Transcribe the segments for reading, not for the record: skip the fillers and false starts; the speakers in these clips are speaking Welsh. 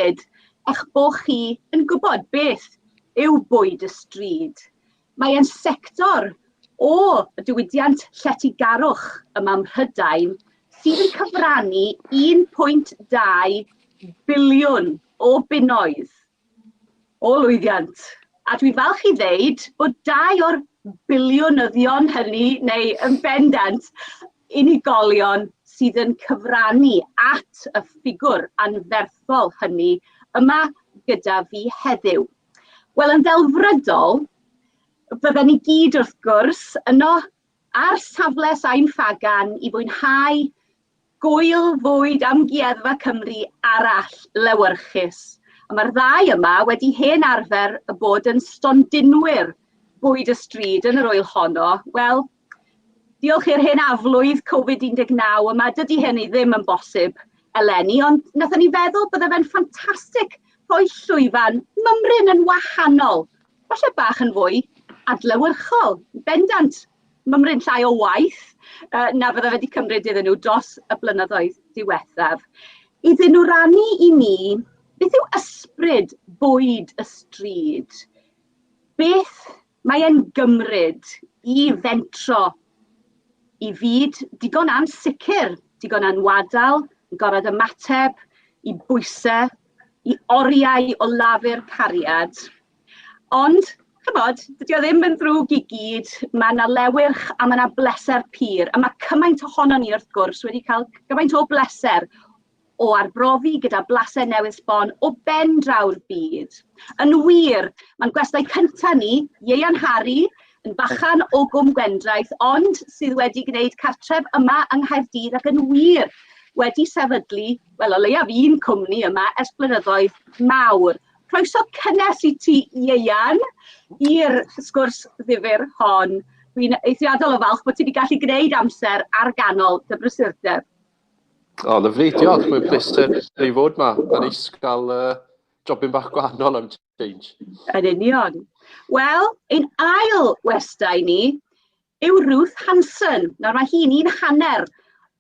cymryd eich bod chi yn gwybod beth yw bwyd y stryd. Mae e'n sector o y diwydiant lletygarwch yma ym Mhrydain sydd yn cyfrannu 1.2 biliwn o bunnoedd o lwyddiant. A dwi'n falch i ddeud bod dau o'r biliwnyddion hynny, neu yn bendant, unigolion sydd yn cyfrannu at y ffigwr anferthol hynny yma gyda fi heddiw. Wel, yn ddelfrydol, bydden ni gyd wrth gwrs yno ar safle Sain Ffagan i fwynhau Gŵyl Fwyd Amgueddfa Cymru arall lewyrchus. A mae'r ddau yma wedi hen arfer y bod yn stondinwyr bwyd y stryd yn yr ŵyl honno. Wel, diolch i'r hen aflwydd Covid-19 yma, dydy hynny ddim yn bosib eleni, ond nathon ni feddwl bydde fe'n ffantastig rhoi llwyfan mymryn yn wahanol, falle bach yn fwy adlewyrchol, bendant mymryn llai o waith uh, na fydda wedi cymryd iddyn nhw dros y blynyddoedd diwethaf. Iddyn nhw rannu i ni beth yw ysbryd bwyd y stryd? Beth mae e'n gymryd i fentro i fyd digon ansicr, digon anwadal, yn gorfod ymateb i bwysau, i oriau o lafur cariad. Ond, chymod, dydy o ddim yn ddrwg i gyd, mae yna lewyrch a mae yna bleser pur, a mae cymaint ohono ni wrth gwrs wedi cael gymaint o bleser o arbrofi gyda blasau newydd sbon o ben draw'r byd. Yn wir, mae'n gwestai cyntaf ni, Ieuan Harry, yn fachan o Gwm Gwendraeth, ond sydd wedi gwneud cartref yma yng Nghaerdydd ac yn wir wedi sefydlu, wel, o leiaf un cwmni yma ers blynyddoedd mawr. Croeso cynnes i ti, Ieuan, i'r sgwrs ddifyr hon. Dwi'n eithriadol o falch bod ti wedi gallu gwneud amser ar ganol dy brysurdeb. O, oh, lyfli, diolch. Mae'n pleser i fod ma. Mae'n neis gael jobyn bach gwahanol am change. Yn union. Wel, ein ail westai ni yw Ruth Hanson. Nawr mae hi'n un hanner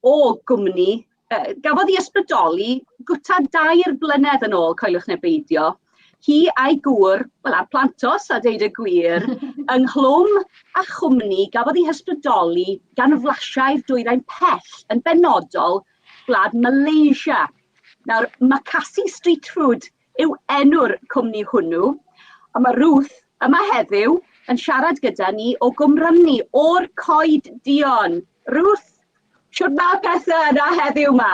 o gwmni uh, gafodd ei ysbrydoli gwta dair blynedd yn ôl, coeliwch neu beidio. Hi a'i gŵr, wel a'r plantos a deud y gwir, ynghlwm a chwmni gafodd ei hysbrydoli gan flasiau'r dwyrain pell, yn benodol gwlad Malaysia. Nawr, Makassi Street Food yw enw'r cwmni hwnnw, a mae Ruth yma heddiw yn siarad gyda ni o Gwm Rhymni, o'r Coed Duon. Ruth, shwt mae pethau yna heddiw ma?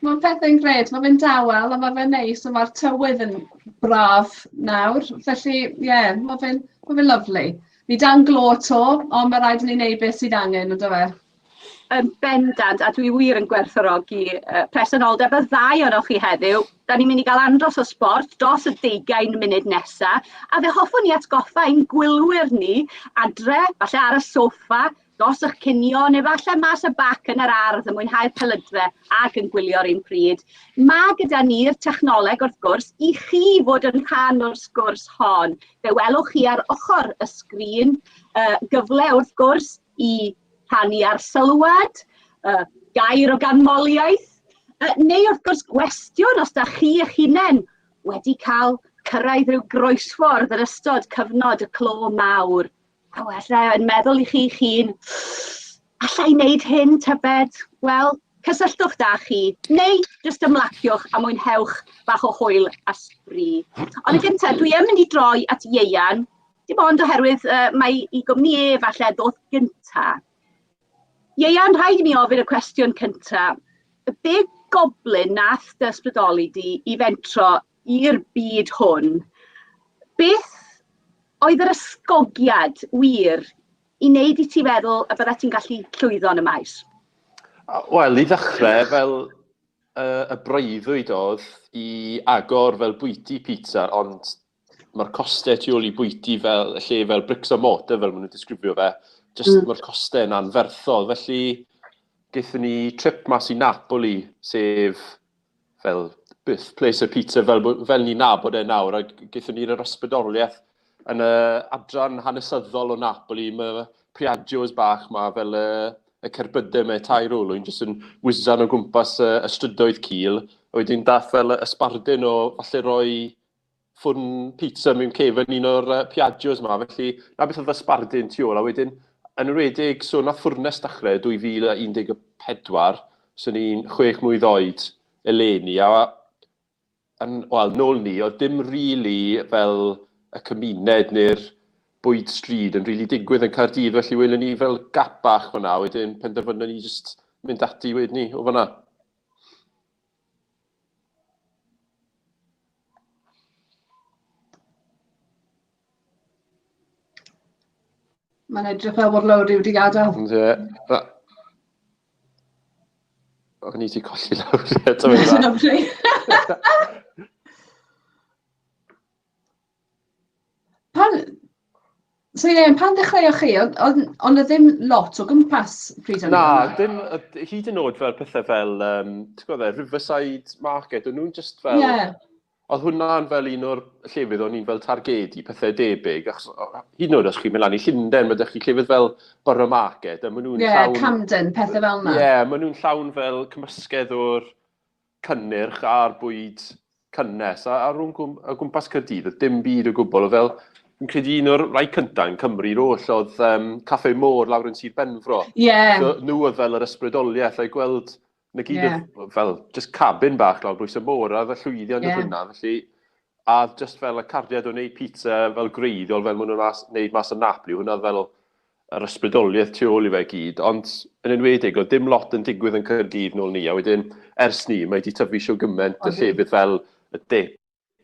Mae pethau'n grêt, mae fe'n dawel a mae fe'n neis a mae'r tywydd yn braf nawr, felly ie, yeah, mae fe'n ma fe lyfli. Ni dan glo 'to, ond mae rhaid i ni wneud beth sydd angen, on'd yfe? Yn bendant, a dwi wir yn gwerthfawrogi presenoldeb y ddau ohonoch chi heddiw. Da ni'n mynd i gael andros o sbort dros y deugain munud nesa, a fe hoffwn i atgoffa ein gwylwyr ni adre, falle ar y soffa, dros eich cinio, neu falle mas y bac yn yr ardd yn mwynhau'r pelydre ac yn gwylio'r un pryd. Mae gyda ni'r technoleg, wrth gwrs, i chi fod yn rhan o'r sgwrs hon. Fe welwch chi ar ochr y sgrin uh, gyfle, wrth gwrs, i rhannu arsylwad, uh, gair o ganmoliaeth, uh, neu wrth gwrs gwestiwn os da chi eich hunain wedi cael cyrraedd rhyw groesffordd yn ystod cyfnod y clo mawr. A wella yn meddwl i chi'ch hun, alla i wneud hyn tybed? Wel, cysylltwch da chi, neu jyst ymlaciwch a mwynhewch bach o hwyl a sbri. Ond yn gyntaf, dwi yn mynd i droi at Ieuan, dim ond oherwydd uh, mae i gwmni e falle ddoth gynta. Ieuan, rhaid i mi ofyn y cwestiwn cynta. Be goblin nath dy ysbrydoli di i fentro i'r byd hwn? Beth oedd yr ysgogiad wir i wneud i ti feddwl y byddet ti'n gallu llwyddo yn y maes? Wel, i ddechrau, fel uh, y breuddwyd oedd i agor fel bwyty pizza, ond mae'r costau tu ôl i bwyty fel lle fel bricks a mortar, fel maen nhw'n disgrifio fe, just mae'r costau yn anferthol. Felly, gaethon ni trip mas i Napoli, sef fel birthplace y pizza fel, fel ni'n nabod e nawr, a gaethon ni'r ysbrydoliaeth yn y adran hanesyddol o Napoli, mae Piaggios bach ma fel y, y cerbydau mae tair olwyn jyst yn whizzan o gwmpas y, y strydoedd cul. A wedyn dath fel y sbardun o falle roi ffwrn pizza mewn cefn un o'r Piaggios yma, felly na beth oedd y sbardun tu ôl. A wedyn, yn enwedig, so nath ffwrnes dechrau 2014, so ni'n 6 mlwydd oed eleni, a yn, wel, nôl ni, oedd dim really fel y cymuned neu'r bwyd stryd yn really digwydd yn Caerdydd, felly welwn ni fel gap bach fyna, wedyn penderfynon ni just mynd ati wedyn ni o fyna. Mae'n edrych fel bod Lowri wedi gadael. Ie. O'n i wedi colli Lowri eto. Lowri. Pan, so ie, yeah, pan ddechreuoch chi, ond on, on ddim lot o gwmpas pryd o'n Na, dim, hyd yn oed fel pethau fel, ti'n gwybod e, Riverside Market, o'n nhw'n just fel... Yeah. Oedd hwnna'n fel un o'r llefydd o'n i'n fel targedu pethau debyg, achos hyd yn oed os chi'n mynd lan i Llundain, mae ydych chi llefydd fel Borough Market, a maen nhw'n yeah, llawn... Camden, pethau fel yna. Ie, yeah, maen nhw'n llawn fel cymysgedd o'r cynnyrch a'r bwyd cynnes, a rhwng o gwmpas Caerdydd, oedd dim byd o gwbl, oedd fel, fi'n credu un o'r rai cyntaf yn Cymru'r oll oedd Café Môr lawr yn Sir Benfro. Ie. Yeah. So, nhw oedd fel yr ysbrydoliaeth, a'i gweld na gyd yeah. oedd fel just cabin bach lawr bwys y môr, a oedd y llwyddiant yeah. hwnna, felly, a just fel y cariad o wneud pizza fel gwreiddiol, fel maen nhw'n mas, wneud mas o Napoli, hwnna fel yr ysbrydoliaeth tu ôl i fe gyd, ond yn enwedig, oedd dim lot yn digwydd yn Caerdydd nôl ni, a wedyn ers ni, mae wedi tyfu siw gymaint y llefydd fel y dip,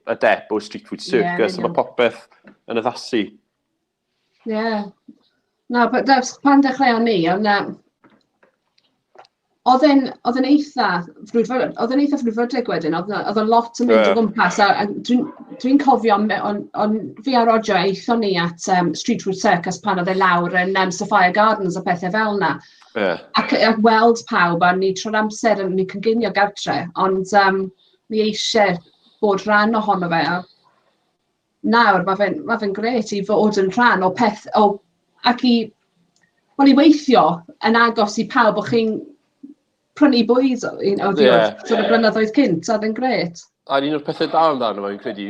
y dep o Street Food Circus, yeah, a mae popeth yn addasu. Ie. Yeah. Na, but pan dechreuon ni, oedd na... Oedd e'n oedd e'n eitha frwdfrydeg, oedd e'n eitha frwdfrydeg wedyn, oedd oedd lot yn mynd o gwmpas, a dwi'n dwi cofio, on, on, fi a Roger aethon ni at Street Food Circus pan oedd e lawr yn Sophia Gardens a pethau fel yna. Yeah. Ac weld pawb, a ni trwy'r amser yn ni cynginio gartre, ond ni eisiau bod rhan ohono fe. A nawr, mae fe'n ma fe grêt i fod yn rhan o peth, o, ac i, wel, i weithio yn agos i pawb o'ch chi'n prynu bwyd o, o yeah. sort of blynyddoedd cynt, a oedd yn grêt. A un o'r pethau da amdano fe, fi'n credu,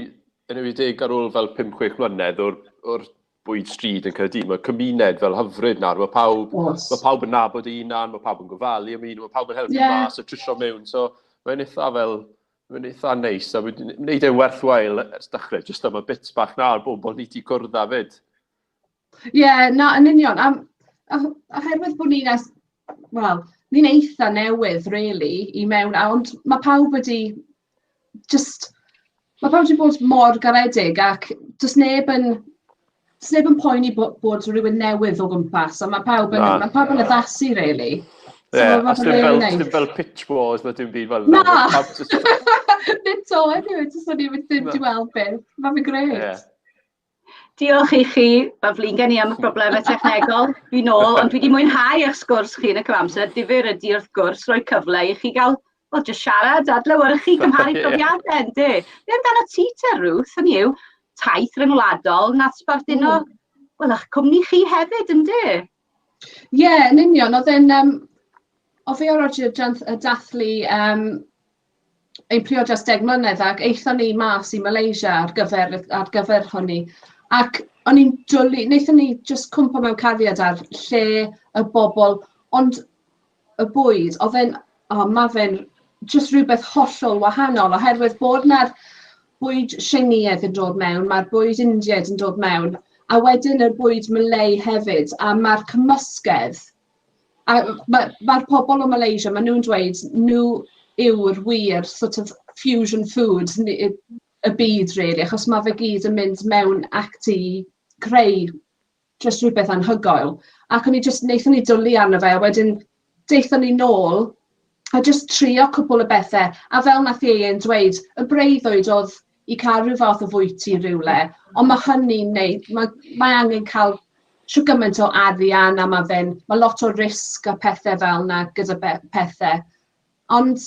yn enwedig ar ôl fel 5-6 mlynedd o'r bwyd stryd yn Caerdydd, mae cymuned fel hyfryd nawr, mae pawb, mae pawb yn nabod ei hunan, mae pawb yn gofalu am un, mae pawb yn helpu yeah. mas a trwsio mewn, so mae'n eitha fel, mae'n eitha neis, a mae'n gwneud e'n werthwael ers dechrau, jyst am y bits bach na o'r bobl ni ti cwrdd â fyd. Ie, yeah, na, yn union. Am, oherwydd bod ni'n, wel, ni'n eitha newydd, really, i mewn, ond mae pawb wedi just, mae pawb wedi bod mor garedig ac does neb yn, does neb yn poeni bod, bod rhywun newydd o gwmpas, a mae pawb yn, mae pawb yn addasu, really. Ie, yeah, a dim fel, nice. Dim fel pitch wars na dim byd fel Na! Nid to, anyway, jyst o'n i ddim wedi weld beth. Mae'n fe grêt. Yeah. Diolch i chi. Mae'n flin gen i am y problemau technegol. Fi nôl, ond dwi wedi mwynhau eich sgwrs chi yn y cyfamser. Difyr ydy wrth gwrs rhoi cyfle i chi gael, wel, jyst siarad, adlewyrchu, cymharu profiadau, ynddi? Be amdano ti te, Ruth? Hynny yw, taith ryngwladol nath sbarduno, wel, eich cwmni chi hefyd, ynddi? Ie, yeah, yn union. Oedd e'n... Oedd fi a Roger dathlu ein priodas 10 mlynedd ac aethon ni mas i Malaysia ar gyfer hynny. Ac o'n i'n dwlu, wnaethon ni just cwmpo mewn cariad ar lle y bobl, ond y bwyd, oedd e'n, oh, ma fe'n just rhywbeth hollol wahanol, oherwydd bod na'r bwyd Sineaidd yn dod mewn, mae'r bwyd Indiaid yn dod mewn, a wedyn y bwyd Malay hefyd, a mae'r cymysgedd, a mae'r ma pobl o Malaysia, maen nhw'n dweud nhw yw'r wir sort of fusion food y byd, really, achos mae fe gyd yn mynd mewn act i creu just rhywbeth anhygoel. Ac o'n i just, wnaethon ni dwlu arno fe, a wedyn daethon ni nôl a just trio cwpl o bethau. A fel nath Ieuan dweud, y breuddwyd oedd i cael rhyw fath o fwyty rhywle, ond mae hynny'n neud, mae angen cael shwt gymaint o arian a mae fe'n, mae lot o risg a pethau fel yna gyda pethau. Ond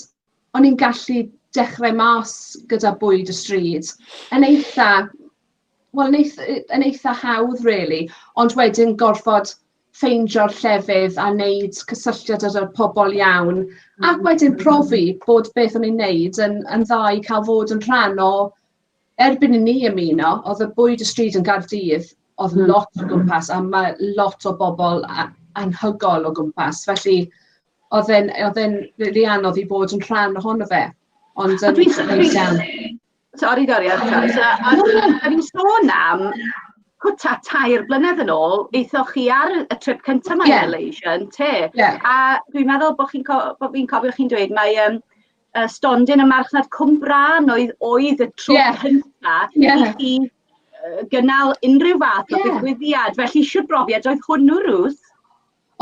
o'n i'n gallu dechrau mas gyda bwyd y stryd yn eitha, wel, yn eitha hawdd, really, ond wedyn gorfod ffeindio'r llefydd a wneud cysylltiad gyda'r pobl iawn, ac wedyn profi bod beth o'n i'n neud yn dda i cael fod yn rhan o. Erbyn i ni ymuno, oedd y bwyd y stryd yn Gaerdydd, oedd lot o gwmpas, a mae lot o bobl anhygoel o gwmpas, felly oedd e'n rili anodd i fod yn rhan ohono fe. Ond yn neis iawn. Sori, Dorian, sorry. So, a ni'n sôn am cwta 3 blynedd yn ôl, aethoch chi ar y trip cyntaf yma i Malaysia, yn te? Yeah. A dwi'n meddwl bod fi'n cofio chi'n dweud mae stondin y marchnad Cwmbran oedd y tro cyntaf i chi gynnal unrhyw fath o ddigwyddiad. Felly, siwr brofiad oedd hwnnw, Ruth?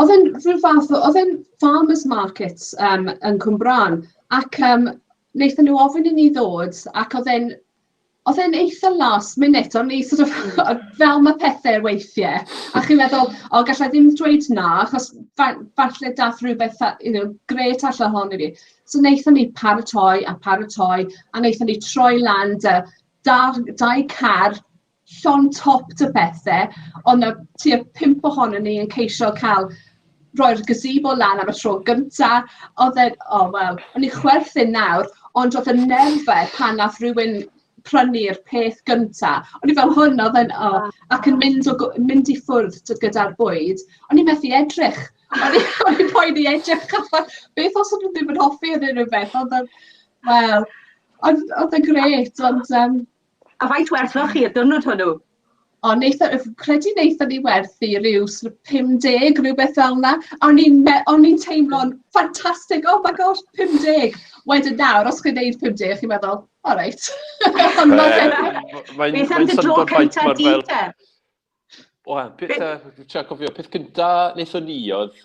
Oedd e'n rhyw fath o, oedd e'n farmers market yn Cwmbran, ac wnaethon nhw ofyn i ni ddod, ac oedd e'n eitha last minute, o'n i sort of, fel mae pethau weithiau, a chi'n meddwl, "O, gallai ddim dweud na, achos falle dath rhywbeth grêt allan hon i fi." So wnaethon ni paratoi a paratoi, a wnaethon ni troi lan dy dau car llond top dy pethau, ond na tua pump ohonon ni yn ceisio cael roi'r gazebo lan am y tro gynta. Oedd e'n, oh wel, o'n i chwerthin nawr, ond oedd y nerfau pan nath rhywun prynu'r peth gynta. O'n i fel hwn, oedd e'n, oh, ac yn mynd i ffwrdd gyda'r bwyd, o'n i methu edrych. O'n i'n poeni edrych allan, beth os o'n nhw ddim yn hoffi yn unrhyw beth, oedd e'n, wel, oedd e'n grêt, ond A faint werthoch chi y diwrnod hwnnw? O, neitha, credu wnaethon ni werthu rhyw sort of 50, rhywbeth fel yna. O'n i'n teimlo'n ffantastig, "Oh my gosh, 50." Wedyn nawr, os chi'n neud 50, chi'n meddwl, "All right." Ond Beth am dy dro cyntaf di te? Wel, peth, dwi'n trio cofio, peth cynta wnaethon ni oedd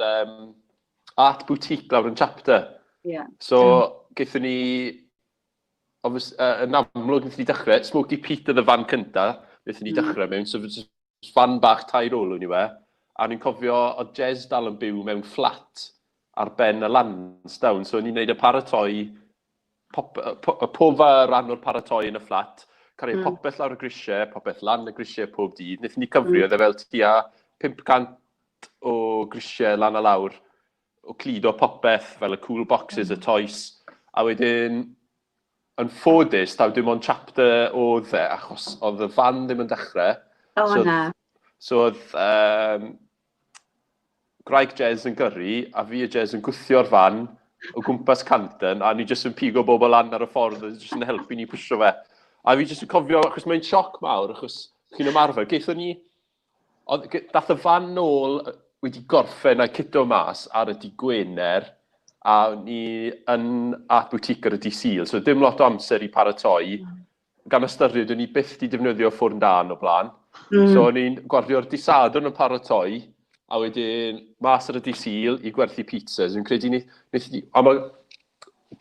Art Boutique lawr yn Chapter. So, gaethon ni, yn amlwg wnaethon ni dechrau, Smoky Pete oedd y fan cynta, wnaethon ni dechrau mewn, so just fan bach tair olwyn i we. A ni'n cofio, oedd Jez dal yn byw mewn fflat ar ben y Lansdowne, so o'n i'n neud y paratoi, pob ran o'r paratoi yn y fflat, cario popeth lawr y grisiau, popeth lan y grisiau pob dydd. Wnaethon ni cyfri, oedd e fel tua 500 o grisiau lan a lawr, o cludo popeth, fel y cool boxes, y toys. A wedyn, yn ffodus, taw dim ond Chapter oedd e, achos oedd y fan ddim yn dechrau. O, so, na. So oedd gwraig Jez yn gyrru, a fi a Jez yn gwthio'r fan o gwmpas Canton, a ni jyst yn pigo bobl lan ar y ffordd, a jyst yn helpu ni pwsio fe. A fi jyst yn cofio, achos mae'n sioc mawr, achos chi'n ymarfer, gaethon ni, oedd, dath y fan nôl wedi gorffen a cito mas ar y dydd Gwener, a ni yn Art Boutique ar y dydd Sul, so dim lot o amser i paratoi, gan ystyried o'n i byth di defnyddio ffwrn dan o blaen. So o'n i'n gwario'r dydd Sadwrn yn paratoi, a wedyn mas ar y dydd Sul i gwerthu pizzas. Dwi'n credu ni, a mae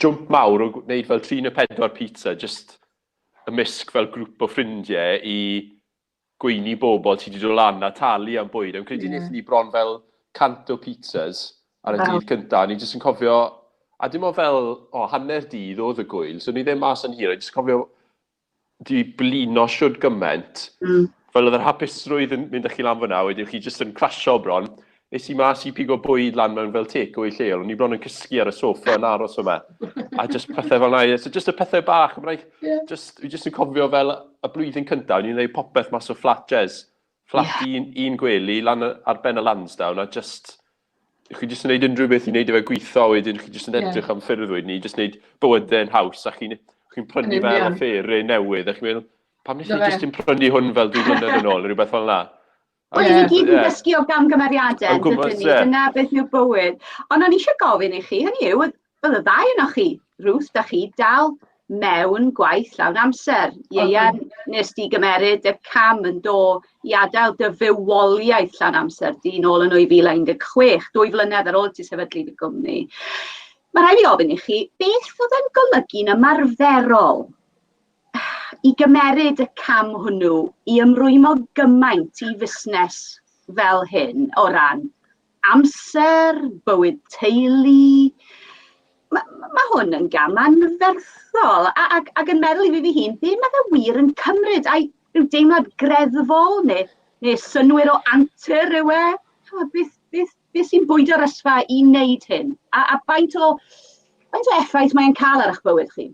jump mawr o gwneud fel 3 neu 4 pizza, just ymysg fel grŵp o ffrindiau i gweini bobl sydd wedi dod lan a talu am bwyd. Dwi'n credu wnaethon ni bron fel 100 o pizzas ar y dydd cyntaf. Ni jyst yn cofio, a dim ond fel, o, hanner dydd oedd y gwyl, so ni ddim mas yn hir. Jyst cofio di blino siwd gymaint. Fel oedd yr hapusrwydd yn mynd â chi lan fyna, wedyn chi jyst yn crasio bron. Nes i mas i pigo bwyd lan mewn fel takeaway lleol, o'n i bron yn cysgu ar y soffa yn aros yma. A just pethau fel 'na. So just y pethau bach, mae'n rhaid, just, fi just yn cofio fel y blwyddyn cyntaf, o'n i'n gwneud popeth mas o fflat Jez. Fflat un gwely lan ar ben y Lansdowne, a just, chi jyst yn gwneud unrhyw beth i wneud i fe gweithio, wedyn chi jyst yn edrych am ffyrdd wedyn ni, jyst gwneud bywydau'n haws, a chi prynu Yn fel union. offeryn newydd, a chi'n meddwl, "Pam nes Na i fe. jyst yn prynu hwn fel 2 mlynedd yn ôl?" neu rhywbeth fel yna. Wel, ni gyd yn dysgu o gamgymeriadau, Yn gwybod, dydyn ni? Dyna beth yw bywyd. Ond o'n i eisiau gofyn i chi, hynny yw, oedd y ddau yno chi, Ruth, da chi dal mewn gwaith llawn amser. Ieuan, nes di gymeryd y cam yn do i adael dy fywoliaeth llawn amser di nôl yn 2016, 2 flynedd ar ôl ti sefydlu dy gwmni. Mae rhaid fi ofyn i chi, beth oedd yn golygu'n ymarferol i gymeryd y cam hwnnw i ymrwymo gymaint i fusnes fel hyn o ran amser, bywyd teulu? Mae hwn yn gam anferthol ac yn meddwl i fi fy hun, be mae fe wir yn cymryd? Ai rhyw deimlad greddfol neu synnwyr o antur yw e? Ch'mod, beth, Beth sy'n bwydo'r ysfa i wneud hyn? A, a faint, o, faint o effaith mae'n cael ar eich bywyd chi?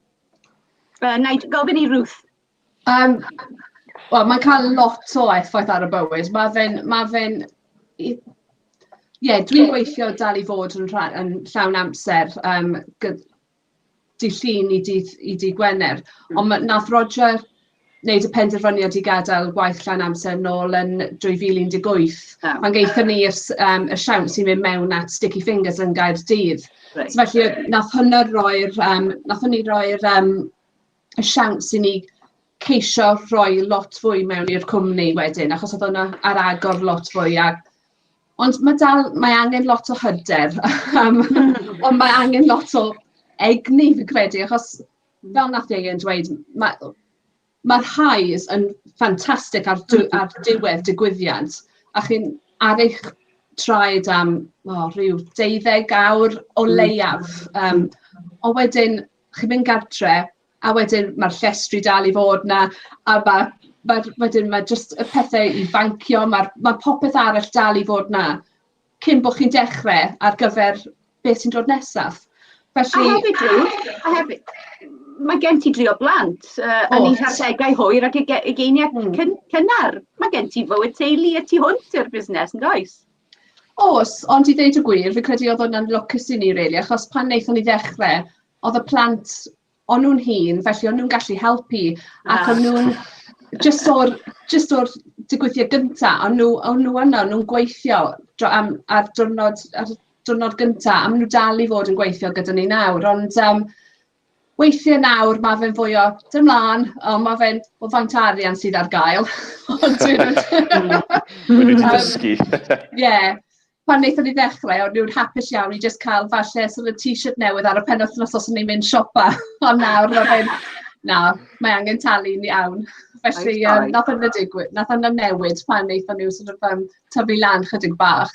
Na i gofyn i Ruth. Wel, mae'n cael lot o effaith ar y bywyd. Mae fe'n... Ma fe'n ie, yeah, dwi'n gweithio dal i fod yn, rha, yn llawn amser um, dydd Llun i dydd, i dydd Gwener. Ond ma, nath Roger wneud y penderfyniad i gadael gwaith llawn amser nôl yn 2018. Oh. Pan gaethon ni y, um, y siawns i mynd mewn at Sticky Fingers yn Gaerdydd. Right. So felly nath hwnna roi'r, um, nath hwnni roi'r um, y siawns i ni ceisio rhoi lot fwy mewn i'r cwmni wedyn, achos oedd hwnna ar agor lot fwy. A, ond mae dal, mae angen lot o hyder, um, ond mae angen lot o egni fi'n credu, achos fel nath Ieuan dweud, mae'r mae highs yn ffantastig ar, ar diwedd digwyddiad, a chi'n ar eich traed am oh, rhyw 12 awr o leiaf. Um, ond wedyn, chi'n mynd gartre, a wedyn mae'r llestri dal i fod 'na, a ma' ma' wedyn mae jyst y pethau i fancio, mae'r ma' popeth arall dal i fod 'na cyn bod chi'n dechrau ar gyfer beth sy'n dod nesaf. Felly... A hefyd, Ruth, a hefyd, mae gen ti dri o blant uh, yn eu harddegau hwyr ac ugeiniau mm. cynnar. Mae gen ti fywyd teulu y tu hwnt i'r busnes, yn does? Oes, ond i ddeud y gwir, fi'n credu oedd hwnna'n lwcus i ni, really, achos pan wnaethon ni ddechrau, oedd y plant, o'n nhw'n hŷn, felly o'n nhw'n gallu helpu, ac o'n nhw'n, just o'r, just o'r digwyddiad gynta, o'n nhw, o'n nhw yno, o'n nhw'n gweithio am, ar diwrnod, ar diwrnod gynta, a maen nhw dal i fod yn gweithio gyda ni nawr, ond um, weithiau nawr mae fe'n fwy o dim mlaen, ond mae fe'n, o faint o arian sydd ar gael. Ond Maen nhw wedi dysgu. Ie, pan wnaethon ni ddechrau, o'n nhw'n hapus iawn i just cael falle sort of t-shirt newydd ar y penwythnos os o'n ni'n mynd siopa. Ond nawr, mae fe'n, na, mae angen talu'n iawn. Felly, um, nath hwnna digwydd, nath hwnna newid pan wnaethon nhw sort of, um, tyfu lan chydig bach.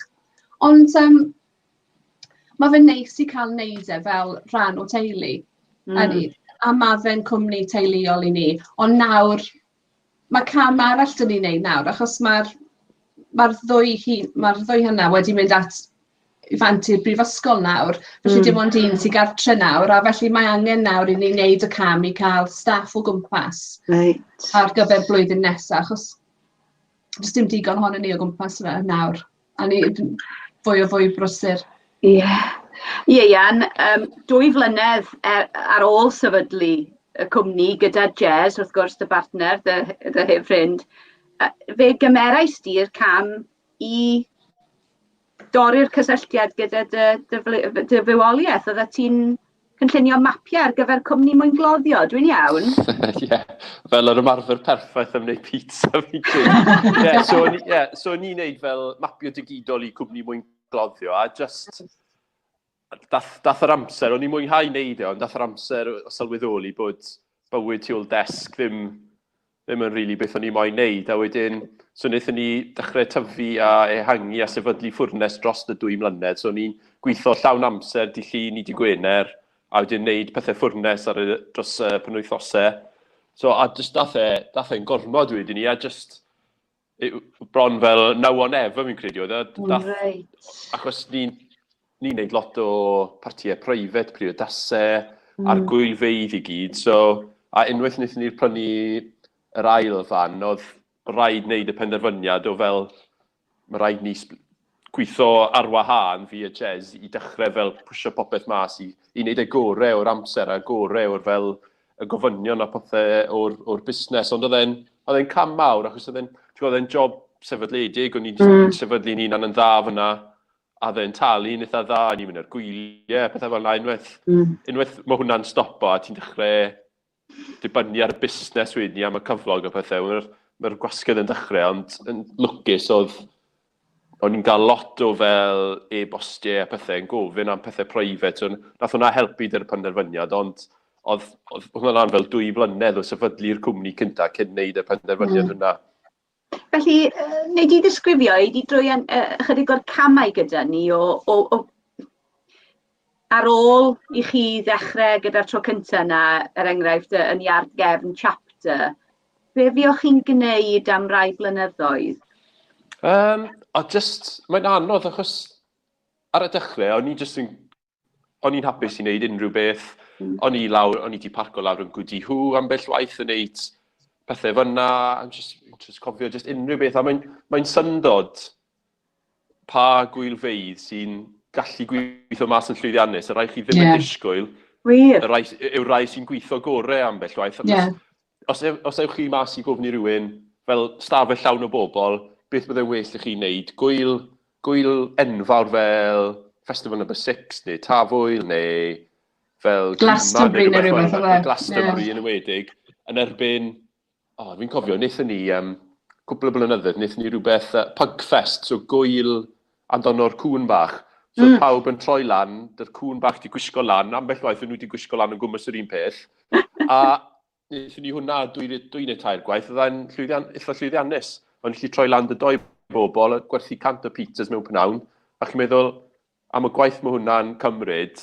Ond um, mae fe'n neis i cael neud e fel rhan o teulu. Mm. A mae fe'n cwmni teuluol i ni. Ond nawr, mae cam arall 'dyn ni'n neud nawr, achos mae'r mae'r ddwy hun, mae'r ddwy hynna wedi mynd at i fant i'r brifysgol nawr, felly mm. dim ond un sy'n gartre nawr, a felly mae angen nawr i ni wneud y cam i cael staff o gwmpas right. ar gyfer blwyddyn nesaf, achos does dim digon ohono ni o gwmpas yna nawr, a ni fwy o fwy brysur. Ie. Yeah. Ieuan, um, dwy flynedd er, ar ôl sefydlu y cwmni gyda Jez, wrth gwrs, dy bartner, dy, dy hen ffrind, fe gymerais di'r cam i dorri'r cysylltiad gyda dy, dy, dy fywoliaeth. Oeddet ti'n cynllunio mapiau ar gyfer cwmni mwyngloddio, dwi'n iawn? Ie, yeah, fel yr ymarfer perffaith am wneud pizza fi credu. yeah, so, yeah, so ni'n neud fel mapio digidol i cwmni mwyngloddio, a just dath, dath yr amser, o'n i'n mwynhau wneud e, ond dath yr amser o sylweddoli bod bywyd tu ôl desg ddim, ddim yn rili really beth o'n i moyn wneud. A wedyn, so wnaethon ni dechrau tyfu a ehangu a sefydlu ffwrnes dros y dwy mlynedd. So o'n i'n gweithio llawn amser di Llun i di Gwener, a wedyn wneud pethau ffwrnes ar y, dros y penwythnosau. So, a just dath e, dath e'n gormod wedyn ni, a just bron fel now or never fi'n credu oedd e. Dath, right. Achos ni'n ni wneud lot o partïau private, priodasau, mm. a'r gwylfeydd i gyd. So, a unwaith wnaethon ni'r prynu yr ail fan, oedd rhaid wneud y penderfyniad o fel, mae rhaid ni gweithio ar wahân fi a Jez i dechrau fel pwysio popeth mas i, i wneud y gorau o'r amser a gorau o'r fel y gofynion a pethau o'r, or busnes. Ond oedd e'n oedd e'n cam mawr achos oedd e'n oedd e'n job sefydledig, o'n i'n mm. sefydlu'n hunan yn dda fyna, a oedd e'n talu'n eitha dda, o'n i'n mynd ar gwyliau, pethau fel yna, unwaith, mm. unwaith mae hwnna'n stopo a ti'n dechrau dibynnu ar y busnes wedyn ni am y cyflog a pethau, mae'r mae gwasgedd yn dechrau, ond yn lwcus oedd o'n i'n cael lot o fel e-bostiau a pethau yn gofyn am pethau private, so nath hwnna helpu dy'r penderfyniad, ond oedd, oedd hwnna'n fel dwy flynedd o sefydlu'r cwmni cyntaf cyn wneud y penderfyniad mm. hwnna. Felly, wnei di ddisgrifio, ei di drwy ychydig o'r camau gyda ni o, o, o ar ôl i chi ddechrau gyda'r tro cyntaf yna, er enghraifft, yn iard gefn chapter, be fuoch chi'n gwneud am rai blynyddoedd? Um, a just, mae'n anodd achos Ar y dechrau, o'n i jyst yn... O'n i'n hapus i wneud unrhyw beth. O'n i lawr, o'n i 'di parco lawr yn Gwdihŵ ambell waith yn wneud pethau fyna, I'm just, just cofio just unrhyw beth. A mae'n mae syndod pa gwylfeydd sy'n gallu gweithio mas yn llwyddiannus, y rai chi ddim yn disgwyl, Wir. Y rai, yw'r rai sy'n gweithio gorau ambell waith. Os, os ewch chi mas i gofyn i rywun, fel stafell llawn o bobl, beth byddai'n well i chi wneud? Gwyl, gwyl enfawr fel Festival Number 6 neu Tafwyl neu fel Glastonbury neu rhywbeth fel Glastonbury yn ymwedig, yn erbyn, oh, fi'n cofio, wnaethon ni, cwpl o blynyddoedd, wnaethon ni rhywbeth Pugfest, so gwyl amdano'r cŵn bach. So pawb yn troi lan, dy'r cŵn bach di gwisgo lan, ambell waith o'n nhw wedi gwisgo lan yn gwmws yr un peth. A wnaethon ni hwnna dwy neu tair gwaith, oedd e'n llwyddian, eitha llwyddiannus. O'n gallu troi lan dy doi bobl, a gwerthu 100 o pizzas mewn pnawn, a chi'n meddwl, am y gwaith mae hwnna'n cymryd,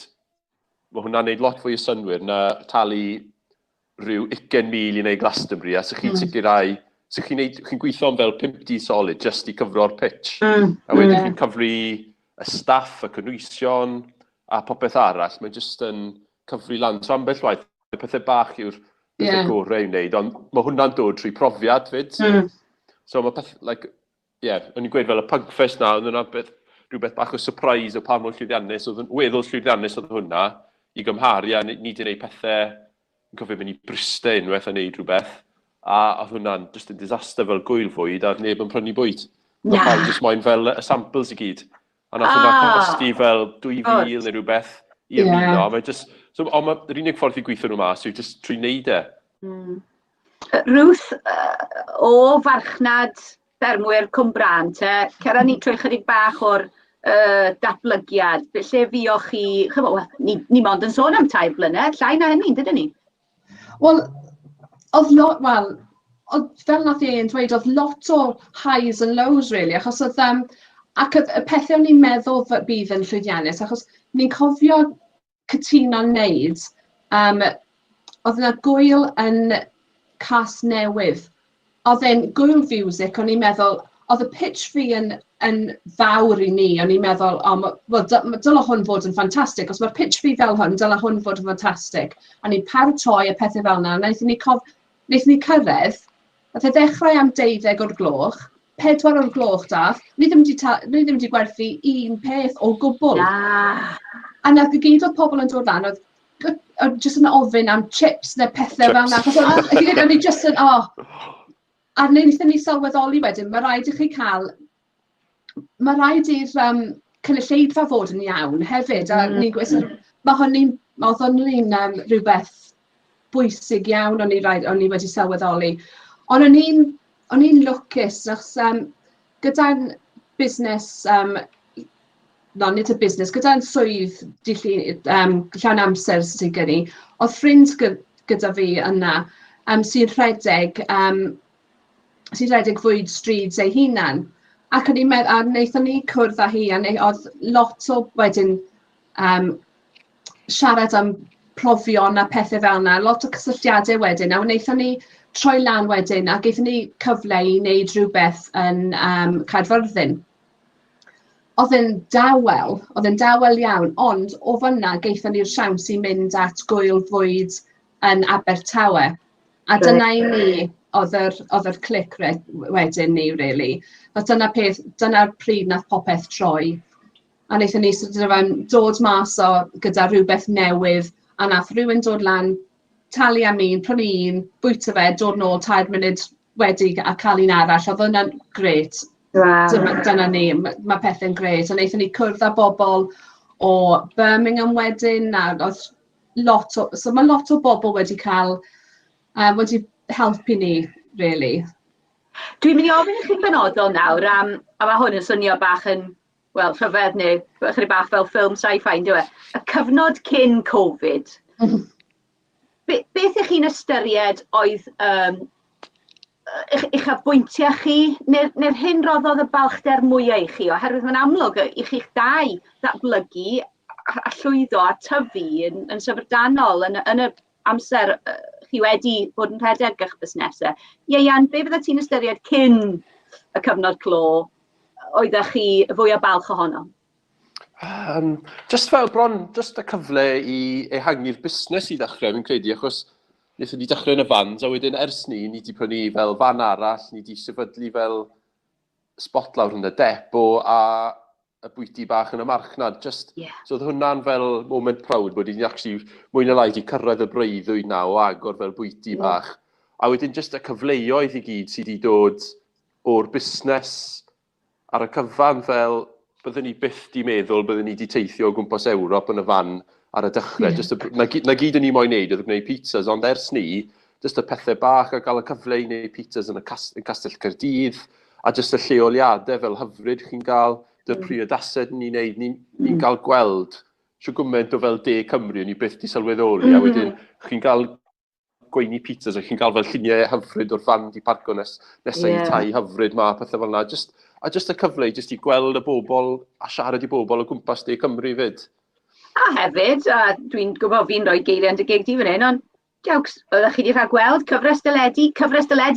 mae hwnna'n neud lot fwy o synnwyr na talu rhyw 20,000 i wneud Glastonbury, a sa'ch chi'n sicrhau, sa'ch chi'n neud, chi'n gweithio am fel 5 dydd solid just i cyfro'r pitch. A wedyn chi'n cyfri y staff, y cynwysion, a popeth arall, mae'n just yn cyfri lan. So ambell waith, y pethau bach yw'r pethau gorau i wneud, ond mae hwnna'n dod trwy profiad fyd. So mae peth, like, yeah, o'n i'n gweud fel y Pugfest na, oedd hwnna beth, rhywbeth bach o surprise o pa mor llwyddiannus, oedd yn weddol llwyddiannus oedd hwnna, i gymharu a ni wedi gwneud pethau, yn cofio mynd i Bryste unwaith a wneud rhywbeth, a oedd hwnna'n just yn disaster fel gwyl fwyd, a neb yn prynu bwyd. Na. Oedd pawb jyst moyn fel y samples i gyd. A nath hwnna costi fel 2,000 neu rhywbeth i ymuno. Mae just, so, ond mae'r unig ffordd i gweithio nhw mas yw just trwy wneud e. Ruth, o farchnad ffermwyr Cwmbrân te, cera ni trwy chydig bach o'r datblygiad. Lle fuoch chi, chymod, wel, ni mond yn sôn am 3 blynedd, llai na hynny, dydyn ni? Wel, oedd lot, wel, oedd, fel nath Ieuan dweud, oedd lot o highs and lows, really, achos oedd, ac oedd y pethau o'n i'n meddwl bydd yn llwyddiannus, achos ni'n cofio cytuno wneud, oedd yna gwyl yn Casnewydd, oedd e'n gwyl fiwsig, o'n i'n meddwl, oedd y pitch fi yn fawr i ni, o'n i'n meddwl, o, wel, dyle hwn fod yn ffantastig, os mae'r pitch fi fel hwn, dyle hwn fod yn ffantastig. A ni'n paratoi y pethau fel yna, wnaethon ni cyrraedd, nath e ddechrau am 12 o'r gloch, 4 o'r gloch dath, ni ddim wedi gwerthu un peth o gwbl. Na. A nath i gyd oedd pobl yn dod lan, oedd jyst yn ofyn am chips neu pethau fel 'na. Chips. Achos o'n i jyst yn, oh. A wnaethon ni sylweddoli wedyn, mae rhaid i chi cael, mae rhaid i'r cynulleidfa fod yn iawn hefyd. A ni'n gweud, so, mae hynny'n, oedd hynny'n rhywbeth bwysig iawn o'n i wedi sylweddoli. Ond o'n i'n lwcus, achos gyda'n busnes, no, nid y busnes, gyda'n swydd dydd Llun, llawn amser sydd gen i, oedd ffrind gyda fi yna sy'n rhedeg fwyd stryd ei hunan. Ac o'n i'n meddwl, a wnaethon ni cwrdd â hi, a oedd lot o wedyn siarad am profion a pethau fel yna, lot o cysylltiadau wedyn, a wnaethon ni troi lan wedyn, a gaethon ni cyfle i wneud rhywbeth yn Caerfyrddin. Oedd e'n dawel, oedd e'n dawel iawn, ond o fan'na gaethon ni'r siawns i mynd at gwyl fwyd yn Abertawe. A dyna i ni oedd yr clic wedyn ni, really. A dyna'r pryd nath popeth troi. A wnaethon ni sort of, dod mas o gyda rhywbeth newydd, a nath rhywun dod lan, talu am un, prynu un, bwyta fe, dod nôl 3 munud wedi a cael un arall. Oedd hwnna'n grêt. Wow. Dyna ni, ma' pethe'n grêt. A wnaethon ni cwrdd â bobl o Birmingham wedyn, a oedd lot o, so ma' lot o bobl wedi cael, wedi helpu ni, really. Dwi'n mynd i ofyn i chi'n benodol nawr, a mae hwn yn swnio bach yn, wel, rhyfedd neu chydig bach fel ffilm sci-fi, yndyw e? Y cyfnod cyn Covid. Beth ych chi'n ystyried oedd uchafbwyntiau chi, neu'r hyn roddodd y balchder mwyaf i chi, oherwydd mae'n amlwg i chi'ch dau ddatblygu a llwyddo a tyfu yn syfrdanol yn y amser chi wedi bod yn rhedeg eich busnesau. Ieuan, be fydda ti'n ystyried cyn y cyfnod clo oeddech chi fwyaf balch ohono? Just fel bron, just y cyfle i ehangu'r busnes i ddechrau, fi'n credu, achos wnaethon ni dechrau yn y vans, a wedyn ers ni, ni wedi prynu fel fan arall, ni wedi sefydlu fel spot lawr yn y depo a y bwyty bach yn y marchnad. Just, So oedd hwnna'n fel moment proud bod ni'n actually mwy na lai wedi cyrraedd y breuddwyd na o agor fel bwyty bach. A wedyn just y cyfleoedd i gyd sydd wedi dod o'r busnes ar y cyfan, fel byddwn ni byth di meddwl byddwn ni wedi teithio o gwmpas Ewrop yn y fan ar y dechrau. Just y, na gyd o'n i moyn neud oedd gwneud pizzas, ond ers ni, just y pethau bach a gael y cyfle i wneud pizzas yn Castell Caerdydd, a just y lleoliadau fel hyfryd chi'n gael, dy'r priodasau ni'n neud, ni'n ni cael gweld shwd gymaint o fel De Cymru o'n i byth di sylweddoli, a wedyn chi'n cael gweini pizzas a chi'n cael fel lluniau hyfryd o'r fan di parco nesau i tai hyfryd ma, pethau fel yna. A just y cyfle i just i gweld y bobl a siarad i bobl o gwmpas De Cymru fyd. A hefyd, a dwi'n gwybod fi'n rhoi geiriau yn dy geg di fan hyn, ond jawcs, oeddech chi wedi rhagweld cyfres deledu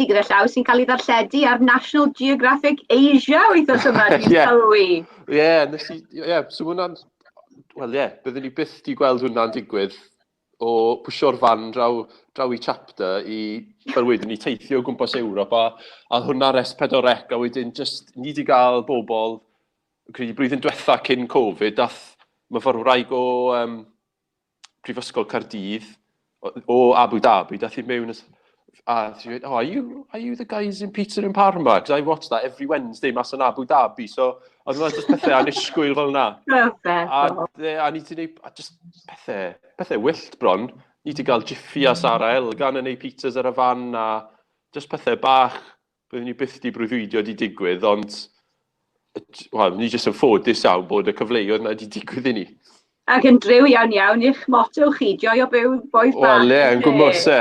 gyda llaw sy'n cael ei ddarlledu ar National Geographic Asia wythnos yma, dwi'n sylwi. Ie, yeah, nes i, ie, yeah, so hwnna'n, wel ie, yeah, byddwn ni byth di gweld hwnna'n digwydd o pwsio'r fan draw i Chapter i, fel wedyn ni teithio o gwmpas Ewrop a hwnna ar S4C a wedyn just, ni di gael bobl, credu blwyddyn diwetha cyn Covid, dath myfyrwraig o Prifysgol Caerdydd, o Abu Dhabi, dath i mewn a she went, "Oh, are you the guys in Pizza in Parma? Because I watch that every Wednesday mas yn Abu Dhabi." So, oedd hwnna just pethau annisgwyl fel yna. A ni wedi gwneud, a just pethau wyllt bron. Ni wedi cael Jiffy a Sarah Elgan yn ei pizzas ar y fan, a just pethau bach byddwn ni byth di breuddwydio di digwydd, ond wel, ni jyst yn ffodus iawn bod y cyfleoedd yna wedi digwydd i ni. Ac yn driw iawn iawn i'ch motto chi, joio byw bois bach. Wel, ie, yn gwmws, e.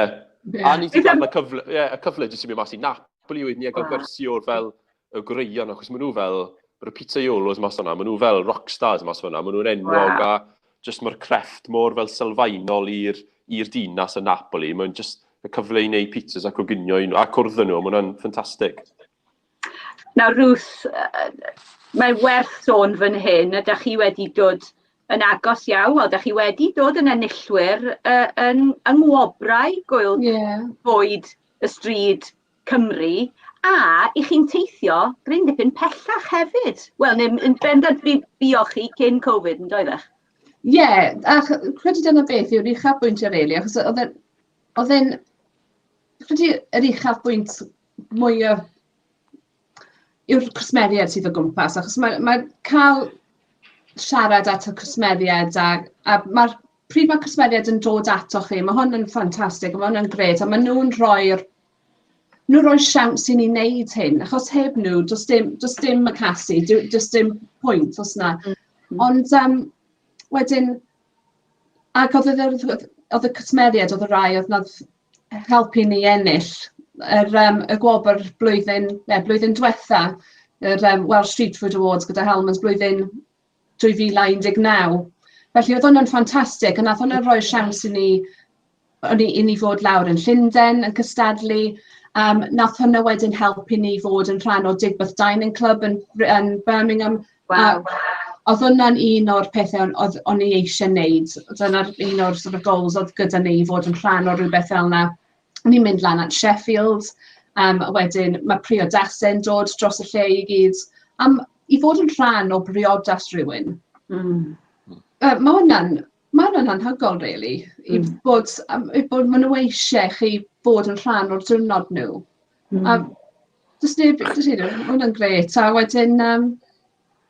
A ni wedi cael y cyfle, ie, y cyfle jyst i mynd mas i Napoli wedyn ni a gael gwersi o'r fel y gwreion, achos maen nhw fel, mae'r pizzaiolos mas o'na, maen nhw fel rockstars mas o'na, maen nhw'n enwog a just mae'r crefft mor fel sylfaenol i'r dinas yn Napoli. Mae'n just y cyfle i wneud pizzas a coginio i nhw, a cwrdd â nhw, mae hwnna'n ffantastig. Nawr Ruth, mae'n werth sôn fan hyn, ydych chi wedi dod yn agos iawn, wel, ydych chi wedi dod yn enillwyr yn ngwobrau gwyl bwyd y stryd Cymru, a i chi'n teithio gryn dipyn pellach hefyd. Wel, neu yn bendant buoch chi cyn Covid, yn doeddech? Ie, yeah, a credu dyna beth yw'r uchafbwynt really, achos oedd e'n, credu yr uchafbwynt mwyaf yw'r cwsmeriaid sydd o gwmpas, achos mae cael siarad at y cwsmeriaid a mae'r pryd mae cwsmeriaid yn dod ato chi, mae hwn yn ffantastig, mae hwn yn grêt, a maen nhw'n rhoi siawns i ni wneud hyn, achos heb nhw, does dim y casu, does dim pwynt os na. Ond wedyn, ac oedd y cwsmeriaid, oedd y rai oedd nath helpu ni ennill y gwobr blwyddyn diwetha, yr Welsh Street Food Awards gyda Hellmann's blwyddyn 2019. Felly oedd hwnna'n ffantastig, a nath hwnna rhoi siawns i ni fod lawr yn Llundain yn cystadlu. Nath hwnna wedyn helpu ni fod yn rhan o Digbeth Dining Club yn Birmingham. A oedd hwnna'n un o'r pethau oedd o'n i eisiau wneud. Dyna'r un o'r sort of goals oedd gyda ni i fod yn rhan o rhywbeth fel yna. O'n i'n mynd lan at Sheffield, a wedyn mae priodasau'n dod dros y lle i gyd. I fod yn rhan o briodas rhywun, mae hwnna'n anhygoel, really. I bod maen nhw eisiau chi fod yn rhan o'r diwrnod nhw. A does neb, does neb, mae hwnna'n grêt. A wedyn,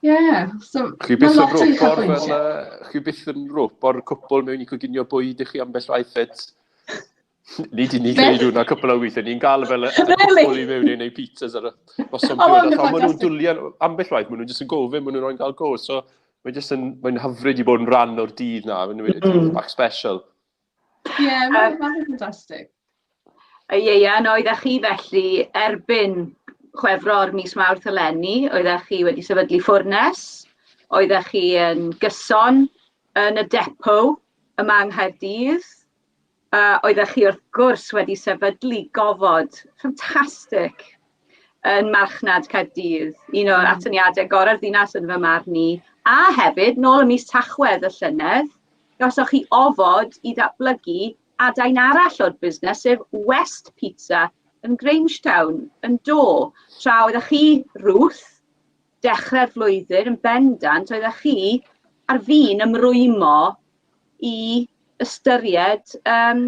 yeah, so Chi byth yn ropo'r fel, chi byth yn ropo'r cwpl mewn i coginio bwyd i chi ambell waith fyd? Ni di ni gwneud hwnna cwpl o weithiau. Ni'n gael fel y cwpl i mewn i wneud pizzas ar y noson priodas. Ond maen nhw'n dwlu, ambell waith, maen nhw'n jyst yn gofyn, maen nhw'n cael go. So mae'n jyst yn, mae'n hyfryd i bod yn rhan o'r dydd na. Mae'n bach special. Ie, yeah, mae'n ffantastig. Ie, no, oeddech chi felly erbyn Chwefror mis Mawrth eleni, oeddech chi wedi sefydlu ffwrnes, oeddech chi yn gyson yn y depo yma yng Nghaerdydd, oeddech chi wrth gwrs wedi sefydlu gofod ffantastig yn marchnad Caerdydd, un o'r atyniadau gorau'r ddinas yn fy marn i. A hefyd, nôl ym mis Tachwedd y llynedd, gawsoch chi ofod i ddatblygu adain arall o'r busnes, sef West Pizza yn Grangetown, yn do. Tra oeddech chi, Ruth, dechrau'r flwyddyn yn bendant, oeddech chi ar fin ymrwymo i ystyried um,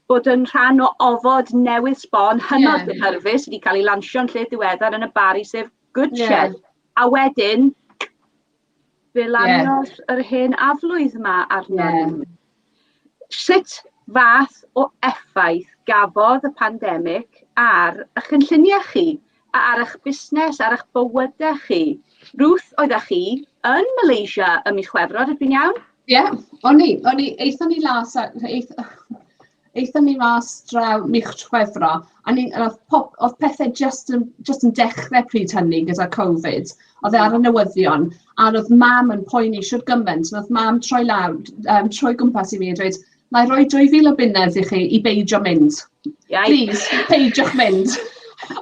bod yn rhan o ofod newydd sbon hynod yeah. gyhyrfus wedi cael ei lansio'n lle diweddar yn y Bari, sef Good yeah. Shed. A wedyn, fe lanodd yeah. yr hen aflwydd yma arno yeah. ni. Sut fath o effaith gafodd y pandemig ar eich cynlluniau chi, a ar eich busnes, ar eich bywydau chi? Ruth, oeddech chi yn Malaysia ym mis Chwefror, ydw i'n iawn? Ie, yeah, o'n i, o'n i, aethon ni las, aeth, aethon ni mas draw mis Chwefro, a ni, oedd, pop, oedd pethau just yn, just yn dechrau pryd hynny gyda Covid. Oedd e ar y newyddion, a oedd mam yn poeni siwr gymaint, oedd mam troi lawr, um, troi gwmpas i mi a dweud, na i roi 2,000 o bunnedd i chi i beidio mynd. Please, peidiwch mynd.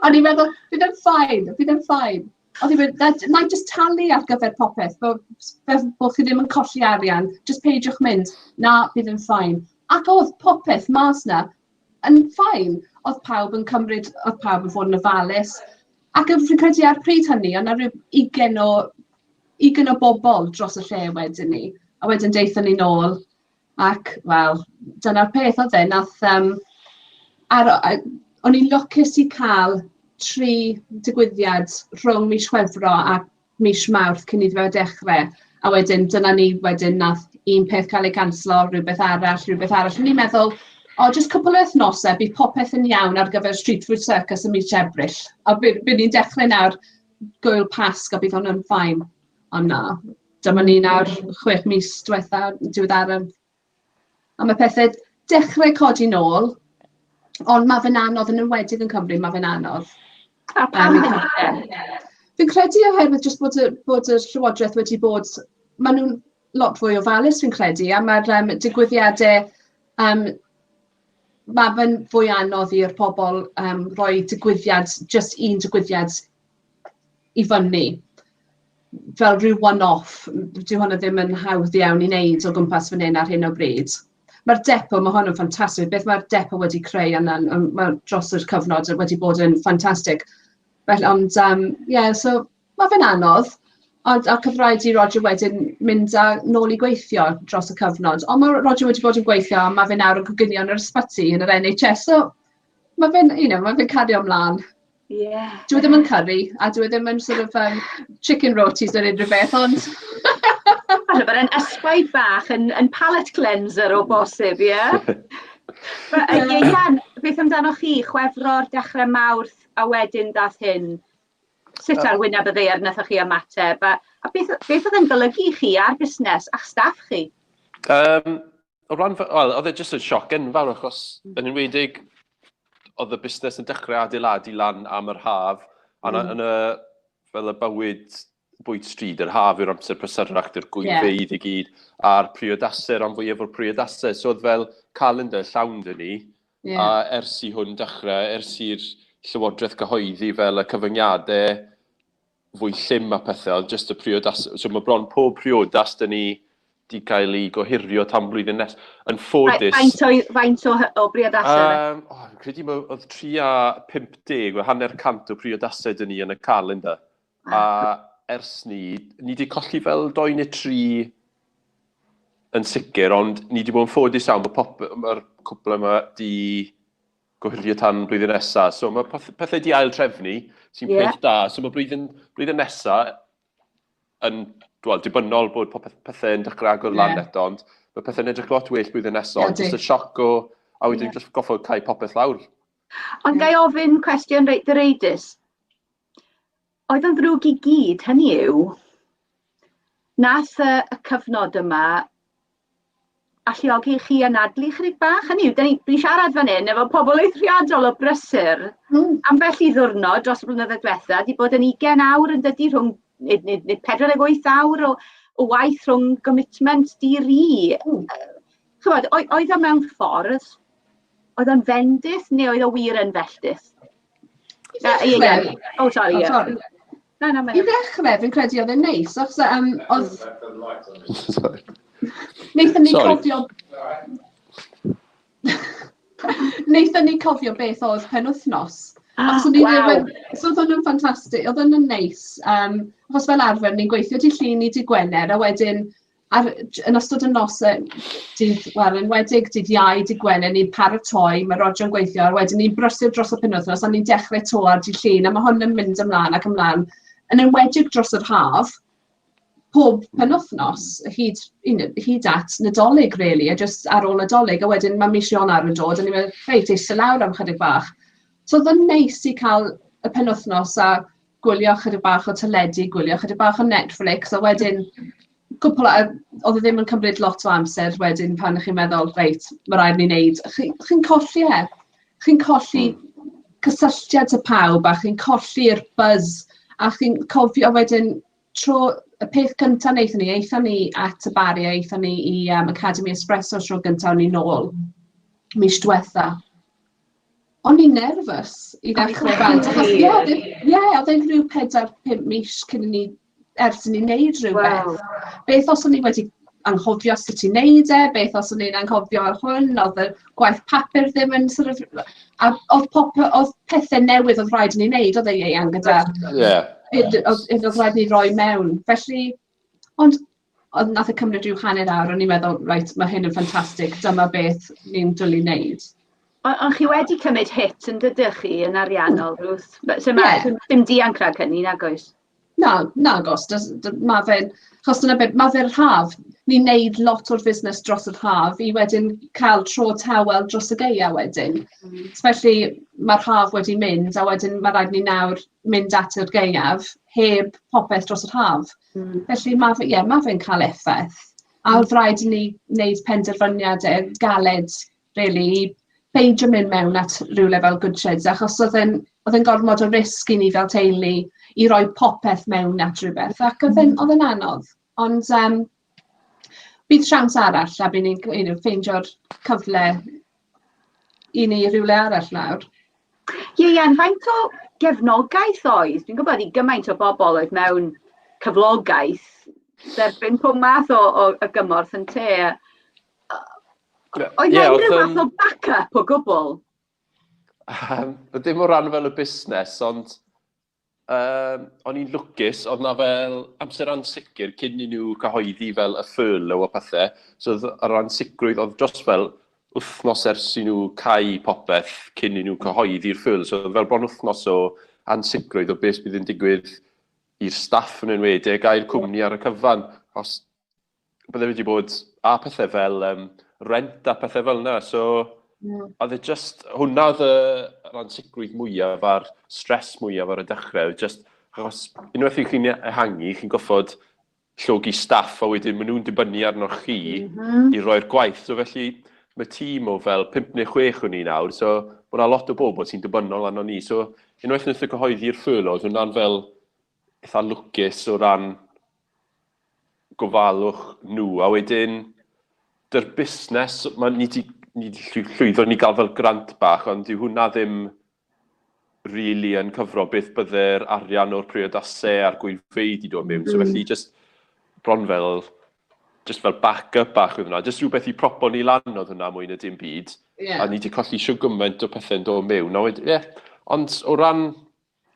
O'n i'n meddwl, bydd e'n fine, bydd e'n fine. Oedd hi'n mynd, na i just talu ar gyfer popeth, bod, bo chi ddim yn colli arian, just peidiwch mynd. Na, bydd yn fine. Ac oedd popeth mas na yn fine. Oedd pawb yn cymryd, oedd pawb yn fod yn ofalus. Ac fi'n credu ar pryd hynny, oedd 'na rhyw 20 o, 20 o bobl dros y lle wedyn ni. A wedyn daethon ni nôl ac, wel, dyna'r peth oedd e, nath, um, ar, o'n i'n lwcus i cael tri digwyddiad rhwng mis Chwefro a mis Mawrth cyn iddo fe dechrau. A wedyn dyna ni wedyn nath un peth cael ei canslo, rhywbeth arall, rhywbeth arall. O'n i'n meddwl, o, jyst cwpl o wythnosau, bydd popeth yn iawn ar gyfer Street Food Circus ym mis Ebrill. A bydd ni'n dechrau nawr gwyl Pasg a bydd hwnna'n fine. Ond na, dyma ni nawr 6 mis diwetha, diweddaraf. A mae pethau dechrau codi nôl, ond mae fe'n anodd, yn enwedig yn Cymru, mae fe'n anodd. A pam um, Fi'n credu oherwydd jyst bod y, bod y Llywodraeth wedi bod, maen nhw'n lot fwy ofalus fi'n credu, a mae'r um, digwyddiadau, um, mae fe'n fwy anodd i'r pobl um, roi digwyddiad, just un digwyddiad i fyny fel rhyw one-off. Dyw hwnna ddim yn hawdd iawn i wneud o gwmpas fan hyn ar hyn o bryd. Mae'r depo, mae hwn yn ffantastig. Beth mae'r depo wedi creu yna, mae dros yr cyfnod wedi bod yn ffantastig. Felly, ond, um, yeah, so mae fe'n anodd. Ond ac oedd rhaid i Roger wedyn mynd â nôl i gweithio dros y cyfnod. Ond mae Roger wedi bod yn gweithio a mae fe nawr yn coginio yn yr ysbyty yn yr NHS. So mae fe'n, you know, mae fe'n cario ymlaen. Yeah. Dwi e ddim yn curry, a dwi e ddim yn sort of um, chicken rotis neu unrhyw beth, ond... Falle bod e'n ysbaid bach yn, yn palate cleanser o bosib, ie? Yeah? yeah. Ian, beth amdano chi? Chwefror, dechrau Mawrth, a wedyn dath hyn. Sut ar wyneb y ddaear wnaethoch chi ymateb? A, a beth, beth oedd yn golygu i chi a'r busnes a'ch staff chi? Um, o ran, wel, oedd e jyst yn sioc enfawr achos yn enwedig oedd y busnes yn dechrau adeiladu lan am yr haf, a mm. yn y, fel y bywyd bwyd stryd, yr haf yw'r amser prysyrach, dy'r gwylfeydd yeah. i gyd, a'r priodasau, rhan fwyaf o'r priodasau. So oedd fel calendar llawn dyn ni, yeah. a ers i hwn dechrau, ers i'r Llywodraeth gyhoeddi fel y cyfyngiadau fwy llym a pethau, ond jyst y priodas, so mae bron pob priodas dyn ni di cael ei gohirio tan blwyddyn nes. Yn ffodus... Faint o, faint o, o briodasau? Um, oh, fi'n credu mae oedd 3 a 50, hanner cant o priodasau dyn ni yn y calendar. A ers ni, ni wedi colli fel 2 neu 3 yn sicr, ond ni wedi bod yn ffodus iawn bod pop, mae'r cwpl yma di gohirio tan blwyddyn nesaf. So mae pethau di ail trefnu, sy'n yeah. peth da. So mae blwyddyn, blwyddyn nesaf yn well, dibynnol bod popeth pethau yn dechrau agor lan yeah. eto, ond mae pethau'n edrych lot well blwyddyn nesaf, ond jyst y sioc o, a wedyn yeah. just goffod cael popeth lawr. Ond yeah. gai ofyn cwestiwn reit ddireidus? Oedd o'n ddrwg i gyd, hynny yw, nath y, y cyfnod yma alluogi chi anadlu chydig bach? Hynny yw, ni'n siarad fan hyn efo pobl eithriadol o brysur. Ambell i ddwrnod dros y blynyddoedd diwetha 'di bod yn 20 awr yn dydi rhwng, neu, neu, neu 48 awr o, o waith rhwng commitment di-ri. Chymod, oedd o mewn ffordd, oedd o'n fendith neu oedd o wir yn felltith? Ie, ie. Oh, sorry, ie. Na, na, I ddechrau, fi'n credu oedd e'n neis, achos oedd... Wnaethon ni cofio... Wnaethon ni cofio beth oedd penwythnos. Ah, achos waw. So oedd hwn yn ffantastig, oedd hwn yn neis. Achos fel arfer, ni'n gweithio dydd Llun i dydd Gwener, a wedyn ar, yn ystod y nos, dydd, wel, enwedig dydd Iau, dydd Gwener, ni'n paratoi, mae Roger yn gweithio, a wedyn ni'n brysur dros y penwythnos, a ni'n dechrau to ar dydd Llun, a mae hwn yn mynd ymlaen ac ymlaen. Yn enwedig dros yr haf, pob penwythnos, hyd, you know, hyd at Nadolig, really, a just ar ôl Nadolig, a wedyn mae mis Ionawr yn dod, a ni'n meddwl, reit, eistedd lawr am chydig bach. So oedd yn neis i cael y penwythnos a gwylio chydig bach o teledu, gwylio chydig bach o Netflix, a wedyn cwpl o, oedd e ddim yn cymryd lot o amser wedyn pan ych chi'n meddwl, reit, mae rhaid ni wneud. Chi'n chi colli e. Chi'n colli cysylltiad â pawb a chi'n colli'r buzz a chi'n cofio wedyn tro y peth cyntaf wnaethon ni, aethon ni at y Barri, aethon ni i Academy Espresso tro gyntaf o'n i nôl mis diwetha. O'n i'n nervous i ddechrau bant. Achos ie, yeah, oedd e'n rhyw 4-5 mis cyn i ni, ers i ni wneud rhywbeth. Wow. Beth os o'n i wedi anghofio sut i wneud e, beth os o'n i'n anghofio ar hwn, oedd y gwaith papur ddim yn sort of... A oedd, pop, oedd pethau newydd oedd rhaid i ni wneud, oedd e ieuan gyda... Yeah. Oedd, oedd rhaid ni roi mewn. Felly, ond oedd nath e cymryd rhyw hanner awr, o'n i'n meddwl, reit, mae hyn yn ffantastig, dyma beth ni'n dwlu wneud. Ond on chi wedi cymryd hit yn dydych chi yn ariannol, Ruth? So mae yeah. Dim dianc rhag hynny, nag oes? Na, nag oes. Mae fe'n, achos dyna beth, mae fe'r haf. Ni'n neud lot o'r fusnes dros yr haf i wedyn cael tro tawel dros y gaea wedyn. Felly mae'r haf wedi mynd a wedyn mae rhaid ni nawr mynd at yr gaeaf heb popeth dros yr haf. Felly mae fe, ie, mae fe'n cael effaith. A oedd rhaid i ni wneud penderfyniadau galed, really, i beidio mynd mewn at rhywle fel Good Sheds, achos oedd e'n oedd e'n gormod o risg i ni fel teulu i roi popeth mewn at rhywbeth, ac oedd e'n oedd e'n anodd. Ond bydd siawns arall, a bydd ni'n ffeindio'r cyfle i ni rhywle arall nawr. Ie, Ian, faint o gefnogaeth oedd? Dwi'n gwybod i gymaint o bobl oedd mewn cyflogaeth derbyn pob math o gymorth yn te. Oedd yeah, unrhyw fath o backup o gwbl? Dim o ran fel y busnes, ond o'n i'n lwcus, oedd na fel amser ansicr cyn i nhw cyhoeddi fel y furlough a pethau. So oedd yr ansicrwydd oedd dros fel wythnos ers i nhw cau popeth cyn i nhw cyhoeddi'r furlough. So oedd fel bron wythnos o ansicrwydd o beth bydd yn digwydd i'r staff yn enwedig a'r cwmni ar y cyfan. Os bydde wedi bod a pethau fel rent a pethau fel yna. So, oedd e just, hwnna oedd yr ansicrwydd mwyaf a'r stress mwyaf ar y dechrau. Just, achos unwaith i chi'n ehangu, chi'n goffod llogi staff a wedyn maen nhw'n dibynnu arnoch chi i roi'r gwaith. So felly mae tîm o fel 5 neu 6 o'n ni nawr, so mae yna lot o bobl sy'n dibynnol arno ni. So unwaith wnaeth y cyhoeddi'r furlough, oedd hwnna'n fel eitha lwcus o ran gofalwch nhw. A wedyn, dy'r busnes, ma, ni di, ni di llwyddo ni gael fel grant bach, ond dyw hwnna ddim really yn cyfro beth bydde'r arian o'r priodasau a'r gwylfeydd i dod mewn. So felly, just bron fel, just fel back-up bach oedd hwnna. Just rhywbeth i propo ni lan oedd hwnna mwy na dim byd. A ni wedi colli siw gymaint o pethau'n dod mewn. A wedyn, yeah. Ond o ran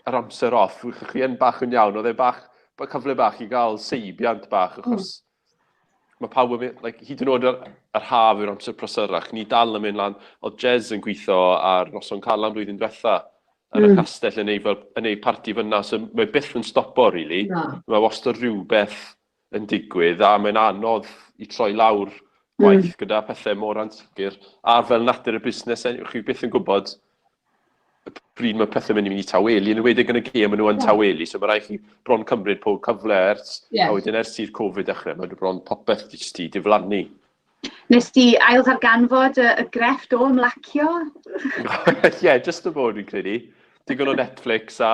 yr amser off, chi yn bach yn iawn, oedd e bach, cyfle bach i gael seibiant bach, achos mae pawb yn mynd, like, hyd yn oed yr haf yw'r amser prysurach, ni dal yn mynd lan, oedd Jez yn gweithio ar noson Calan blwyddyn diwetha yn y castell yn ei, fel, yn ei parti fyna, so mae byth yn stopo, really. Na. Mae wastad rhywbeth yn digwydd, a mae'n anodd i troi lawr gwaith gyda pethau mor ansicr. A fel natur y busnes, chi byth yn gwybod pryd mae pethau'n mynd i mynd i tawelu, yn enwedig yn y gêm, maen nhw yn tawelu, so mae rhaid chi bron cymryd pob cyfle ers, a wedyn ers i'r Covid dechrau, mae bron popeth jyst i diflannu. Nes ti ail ddarganfod y grefft o ymlacio? Ie, yeah, just y bod fi'n credu. Digon o Netflix a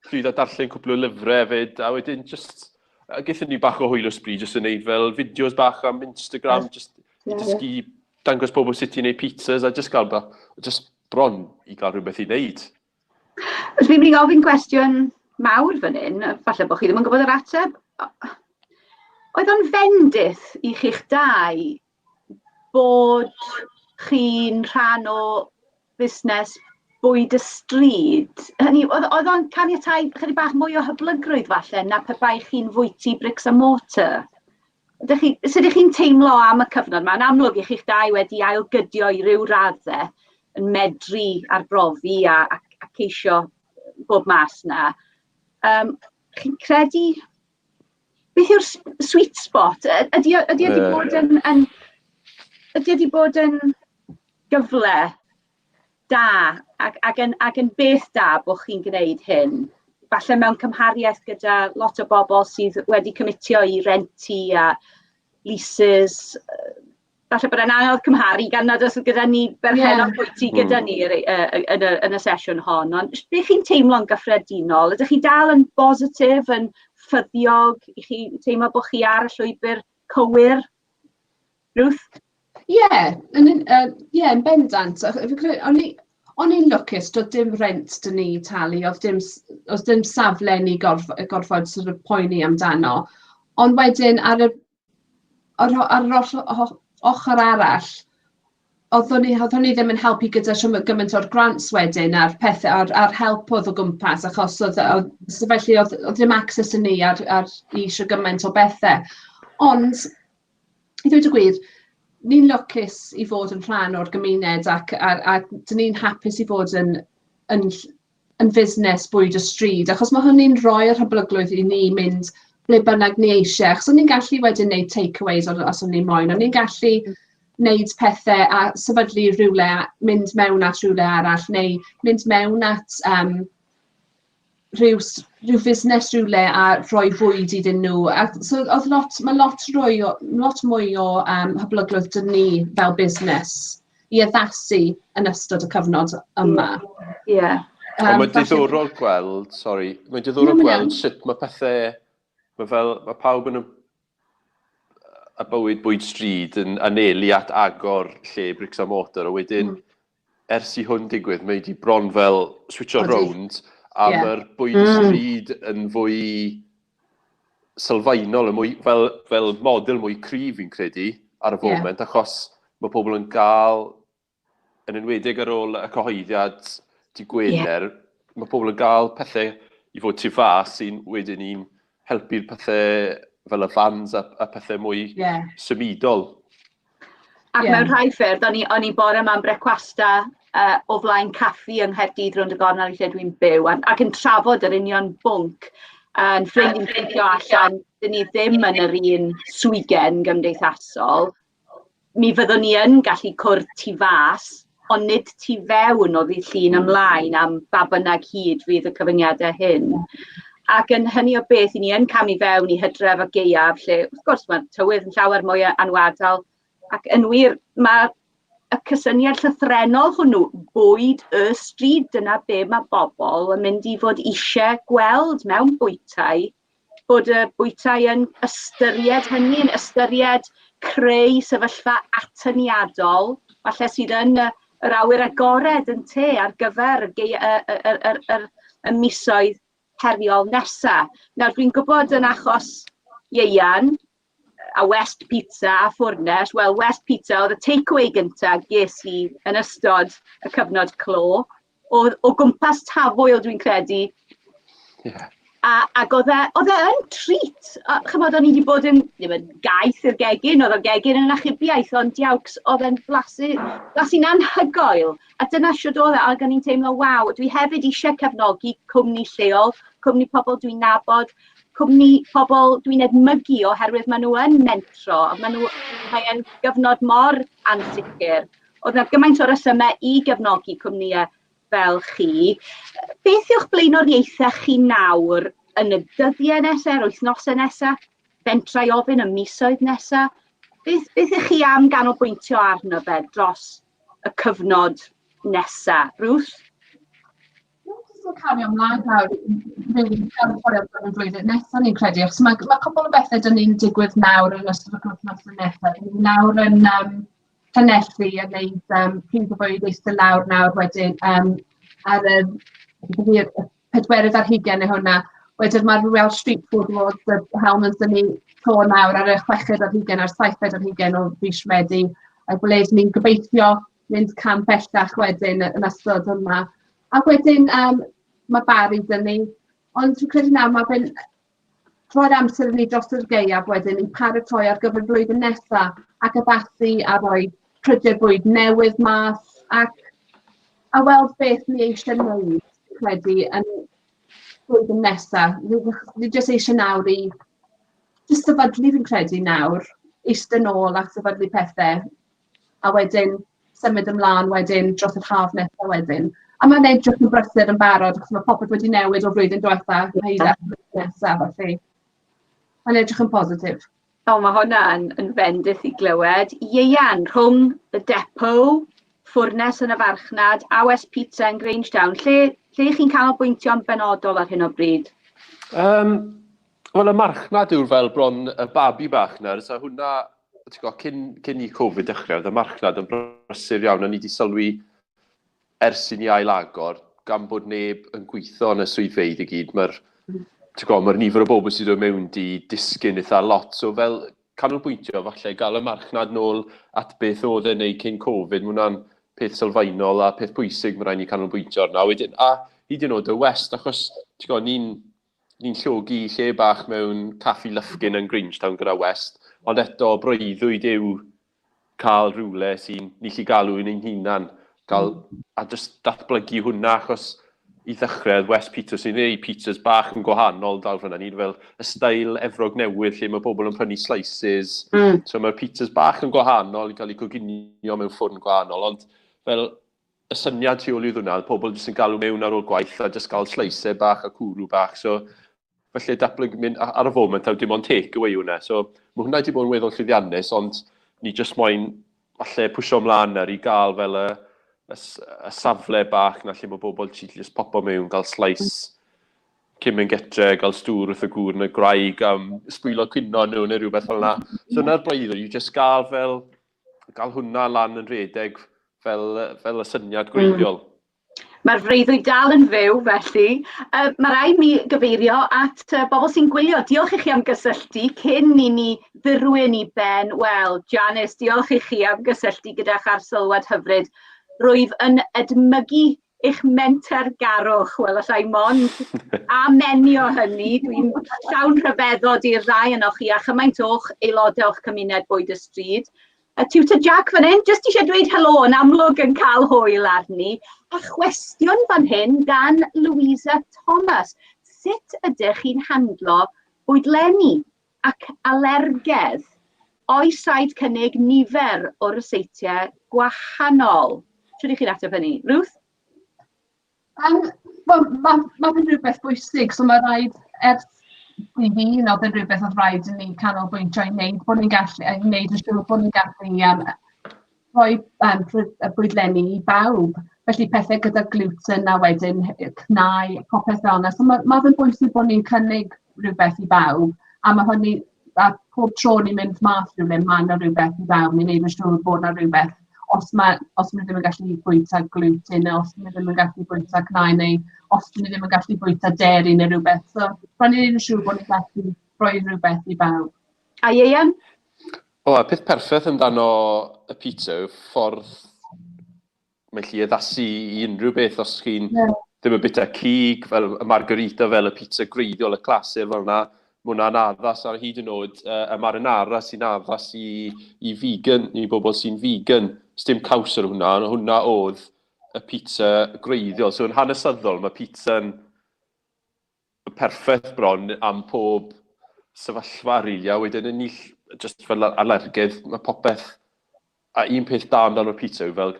llwyddo darllen cwpl o lyfrau hefyd, a wedyn just, a gaethon ni bach o hwyl o sbri, just yn neud fel fideos bach am Instagram, just i dysgu dangos pobl sut i wneud pizzas, a just gael, just bron i gael rhywbeth i wneud. Dwi'n mynd i ofyn gwestiwn mawr fan hyn, falle bod chi ddim yn gwybod yr ateb. Oedd o'n fendith i chi'ch dau bod chi'n rhan o fusnes bwyd y stryd? Hynny, oedd o'n caniatáu chydig bach mwy o hyblygrwydd falle na pe bai chi'n fwyty bricks and mortar? Ydych chi, sut ydych chi'n teimlo am y cyfnod yma? Yn amlwg i chi'ch dau wedi ailgydio i ryw raddau yn medru arbrofi a ceisio bob mas na. Chi'n credu, beth yw'r sweet spot? Ydy o wedi bod yn, ydy o wedi bod yn gyfle da ac yn beth da bod chi'n gwneud hyn? Falle mewn cymhariaeth gyda lot o bobl sydd wedi cymitio i renti a leases, falle bod e'n anodd cymharu gan nad oes gyda ni berchennog bwyty gyda ni yn y sesiwn hon, ond beth chi'n teimlo'n gyffredinol? Ydych chi dal yn bositif, yn ffyddiog? I chi teimlo bod chi ar y llwybr cywir? Ruth? Ie, yeah, yn bendant. O'n i'n lwcus, doedd dim rent 'da ni talu, oedd dim safle ni gorfod sort of poeni amdano. Ond wedyn ar yr ochr arall, oedd hwnni ddim yn helpu gyda shwt gymaint o'r grants wedyn a'r pethau, a'r help oedd o gwmpas, achos oedd, so felly oedd ddim access i ni ar i eisiau gymaint o bethau. Ond, i ddweud y gwir, ni'n lwcus i fod yn rhan o'r gymuned ac a dyn ni'n hapus i fod yn fusnes bwyd y stryd, achos mae hynny'n rhoi'r hyblygrwydd i ni mynd ble bynnag ni eisiau. Achos o'n ni'n gallu wedyn wneud takeaways os o'n ni moyn, o'n ni'n gallu wneud pethau a sefydlu rhywle, mynd mewn at rhywle arall, neu mynd mewn at rhyw fusnes rhywle a rhoi fwyd iddyn nhw. A so oedd lot, mae lot mwy o hyblygrwydd 'da ni fel busnes i addasu yn ystod y cyfnod yma. Ond mae'n diddorol gweld, sorry, mae'n diddorol Na, mae'n gweld iawn. sut mae pethau, mae fel, mae pawb yn y bywyd bwyd stryd yn anelu at agor lle bricks a mortar, a wedyn, ers i hwn digwydd, mae wedi bron fel switcho rownd, a mae'r bwyd stryd yn fwy sylfaenol, yn mwy, fel model mwy cryf fi'n credu ar y foment, achos mae pobl yn gael, yn enwedig ar ôl y cyhoeddiad dydd Gwener, mae pobl yn gael pethau i fod tu fas sy'n wedyn ni'n helpu'r pethau fel y vans a pethau mwy symudol. Ac mewn rhai ffyrdd, o'n i bore yma'n brecwasta o flaen caffi yng Nghaerdydd rownd y gornel i lle dwi'n byw, ac yn trafod yr union bwnc. Yn ffrind i'n pwyntio allan, dyn ni ddim yn yr un swigen gymdeithasol. Mi fyddwn ni yn gallu cwrdd tu fas, ond nid tu fewn o ddydd Llun ymlaen am ba bynnag hyd fydd y cyfyngiadau hyn. Ac yn hynny o beth, i ni yn camu fewn i hydref a gaeaf, lle wrth gwrs mae'r tywydd yn llawer mwy anwadal, ac yn wir, mae y cysyniad llythrennol hwnnw, bwyd y stryd, dyna be mae bobl yn mynd i fod eisiau gweld mewn bwytai, bod y bwytai yn ystyried hynny, yn ystyried creu sefyllfa atyniadol, falle sydd yn yr awyr agored yn te ar gyfer y misoedd heriol nesa. Nawr dwi'n gwybod yn achos Ieuan a West Pizza a Ffwrnes, wel, West Pizza oedd y takeaway gynta ges i yn ystod y cyfnod clo. Oedd o gwmpas Tafwyl, dwi'n credu. Ac oedd e yn treat. A, chymod, o'n i wedi bod yn, ddim yn gaeth i'r gegin, oedd y gegin yn achubiaeth, ond diawcs, oedd e'n blasu'n anhygoel. A dyna shwd oedd e, ac o'n i'n teimlo, waw, dwi hefyd eisiau cefnogi cwmni lleol, cwmni pobl dwi'n nabod, cwmni pobl dwi'n edmygu oherwydd maen nhw yn mentro, a mae e'n gyfnod mor ansicr. Oedd yna gymaint o resymau i gefnogi cwmnïau fel chi. Beth yw'ch blaenoriaethau chi nawr yn y dyddiau nesaf, yr wythnosau nesaf, fentra i ofyn y misoedd nesaf? Beth ych chi am ganolbwyntio arno fe dros y cyfnod nesaf? Ruth? Jyst yn cario ymlaen nawr, really paratoi ar gyfer y flwyddyn nesaf ni'n credu, achos mae cwpl o bethau dyn ni'n digwydd nawr yn ystod y wythnosau nesaf. Ni nawr yn Llanelli yn gwneud pryd o fwyd eistedd lawr nawr wedyn ar y pedwerydd ar hugain yw hwnna. Wedyn mae'r Welsh Street Food Awards, y Hellmans 'da ni 'to nawr ar y chweched ar hugain a'r saithfed ar hugain o fis Medi, a ble ni'n gobeithio mynd cam bellach wedyn yn ystod yma. A wedyn mae Barry 'da ni, ond dwi'n credu nawr mae fe'n rhoi'r amser i ni dros yr gaeaf wedyn i paratoi ar gyfer blwyddyn nesa ac addasu a rhoi prydiau bwyd newydd mas ac a weld beth ni eisiau wneud, credu, yn blwyddyn nesa. Ni jyst eisiau nawr i jyst sefydlu fi'n credu nawr, eistedd nôl a sefydlu pethau a wedyn symud ymlaen wedyn dros yr haf nesaf wedyn. A mae'n edrych yn brysur yn barod achos mae popeth wedi newid o flwyddyn diwetha hyd at flwyddyn nesaf felly mae'n edrych yn positif. O, mae hwnna yn fendith i glywed. Ieuan, rhwng y Depot, Ffwrnes yn y Farchnad, a West Pizza yn Grangetown, lle chi'n canolbwyntio'n benodol ar hyn o bryd? Wel, y marchnad yw'r fel bron y babi bach nawr, so hwnna, ti'n gwybod, cyn i Covid dechrau, oedd y marchnad yn brysur iawn, a ni wedi sylwi ers i ni ail agor, gan bod neb yn gweithio yn y swyddfeydd i gyd, mae'r ti'n gwybod, mae'r nifer o bobl sydd wedi mewn di disgyn eitha lot, so fel canolbwyntio falle gael y marchnad nôl at beth oedd e'n neud cyn Covid, mae hwnna'n peth sylfaenol a peth pwysig mae rhaid ni canolbwyntio arno. A wedyn, a hyd yn oed y West, achos ti'n gwybod, ni'n llogi lle bach mewn caffi Lufkin yn Grangetown gyda West, ond eto breuddwyd yw cael rhywle sy'n ni lli galw yn ein hunan, gael, a just datblygu hwnna, achos i ddechrau oedd West Pizza sy'n ei pizzas bach yn gwahanol dal fyna, ni'n fel y steil Efrog Newydd lle mae pobl yn prynu slices, so mae'r pizzas bach yn gwahanol i cael eu coginio mewn ffwrn gwahanol, ond fel y syniad tu ôl i hwnna, oedd pobl jyst yn galw mewn ar ôl gwaith a jyst gael sleisau bach a cwrw bach, so felly datblygu mynd ar y foment taw dim ond take away hwnna. So mae hwnna wedi bod yn weddol llwyddiannus, ond ni jyst moyn falle pwysio ymlaen ar i gael fel y safle bach na lle mae bobl ti jyst popo mewn, gael slice cyn mynd getre, gael stŵr wrth y gŵr neu gwraig am sbwylo cwyno nhw neu rhywbeth fel yna. So yna'r breuddwyd, i jyst gael fel gael hwnna lan yn rhedeg fel y syniad gwreiddiol. Mae'r freuddwyd dal yn fyw, felly. Mae rhaid mi gyfeirio at bobl sy'n gwylio. Diolch i chi am gysylltu cyn i ni ddirwyn i ben. Wel, Janice, diolch i chi am gysylltu gyda'ch arsylwad hyfryd. Rwyf yn edmygu eich mentergarwch. Wel, allai mond amenio hynny. Dwi'n llawn rhyfeddod i'r ddau ynoch chi a chymaint o'ch aelodau o'ch cymuned bwyd y stryd. A Tutor Jack fan hyn, jyst eisiau dweud helo, yn amlwg yn cael hwyl arni. A chwestiwn fan hyn gan Louisa Thomas. Sut ydych chi'n handlo bwydlenni ac alergedd? Oes rhaid cynnig nifer o ryseitiau gwahanol? Shwt ych chi'n ateb hynny? Ruth? Wel, ma fe'n rhywbeth bwysig, so mae rhaid, ers i fi, oedd yn rhywbeth oedd rhaid i ni canolbwyntio i wneud, bod ni'n gallu, i wneud yn siŵr bod ni'n gallu rhoi bwydlenni i bawb. Felly pethau gyda gluten a wedyn cnau, popeth fel yna. So ma fe'n bwysig bod ni'n cynnig rhywbeth i bawb, a mae hynny, a pob tro ni'n mynd mas rhywle, mae yna rhywbeth i bawb, ni'n neud yn siŵr bod yna rhywbeth. Os ma' nhw ddim yn gallu bwyta gluten, neu os nhw ddim yn gallu bwyta cnau, neu os nhw ddim yn gallu bwyta dairy neu rhywbeth. So, rhaid ni wneud yn siŵr bod ni'n gallu rhoi rhywbeth i bawb. A Ieuan? O, a peth perffaith amdano y pizza yw ffordd mae'n lli addasu i unrhyw beth os chi'n ddim yn bita cig, fel y margarita, fel y pizza gwreiddiol, y clasur fel yna, mae hwnna'n addas ar hyd yn oed y marinara sy'n addas i vegan, i bobl sy'n vegan. Sdim caws ar hwnna, ond hwnna oedd y pizza gwreiddiol. So yn hanesyddol, mae pizza'n perffaith bron am pob sefyllfa, rili, a wedyn yn ni, just fel alergedd, mae popeth, a un peth da amdano'r pizza yw fel,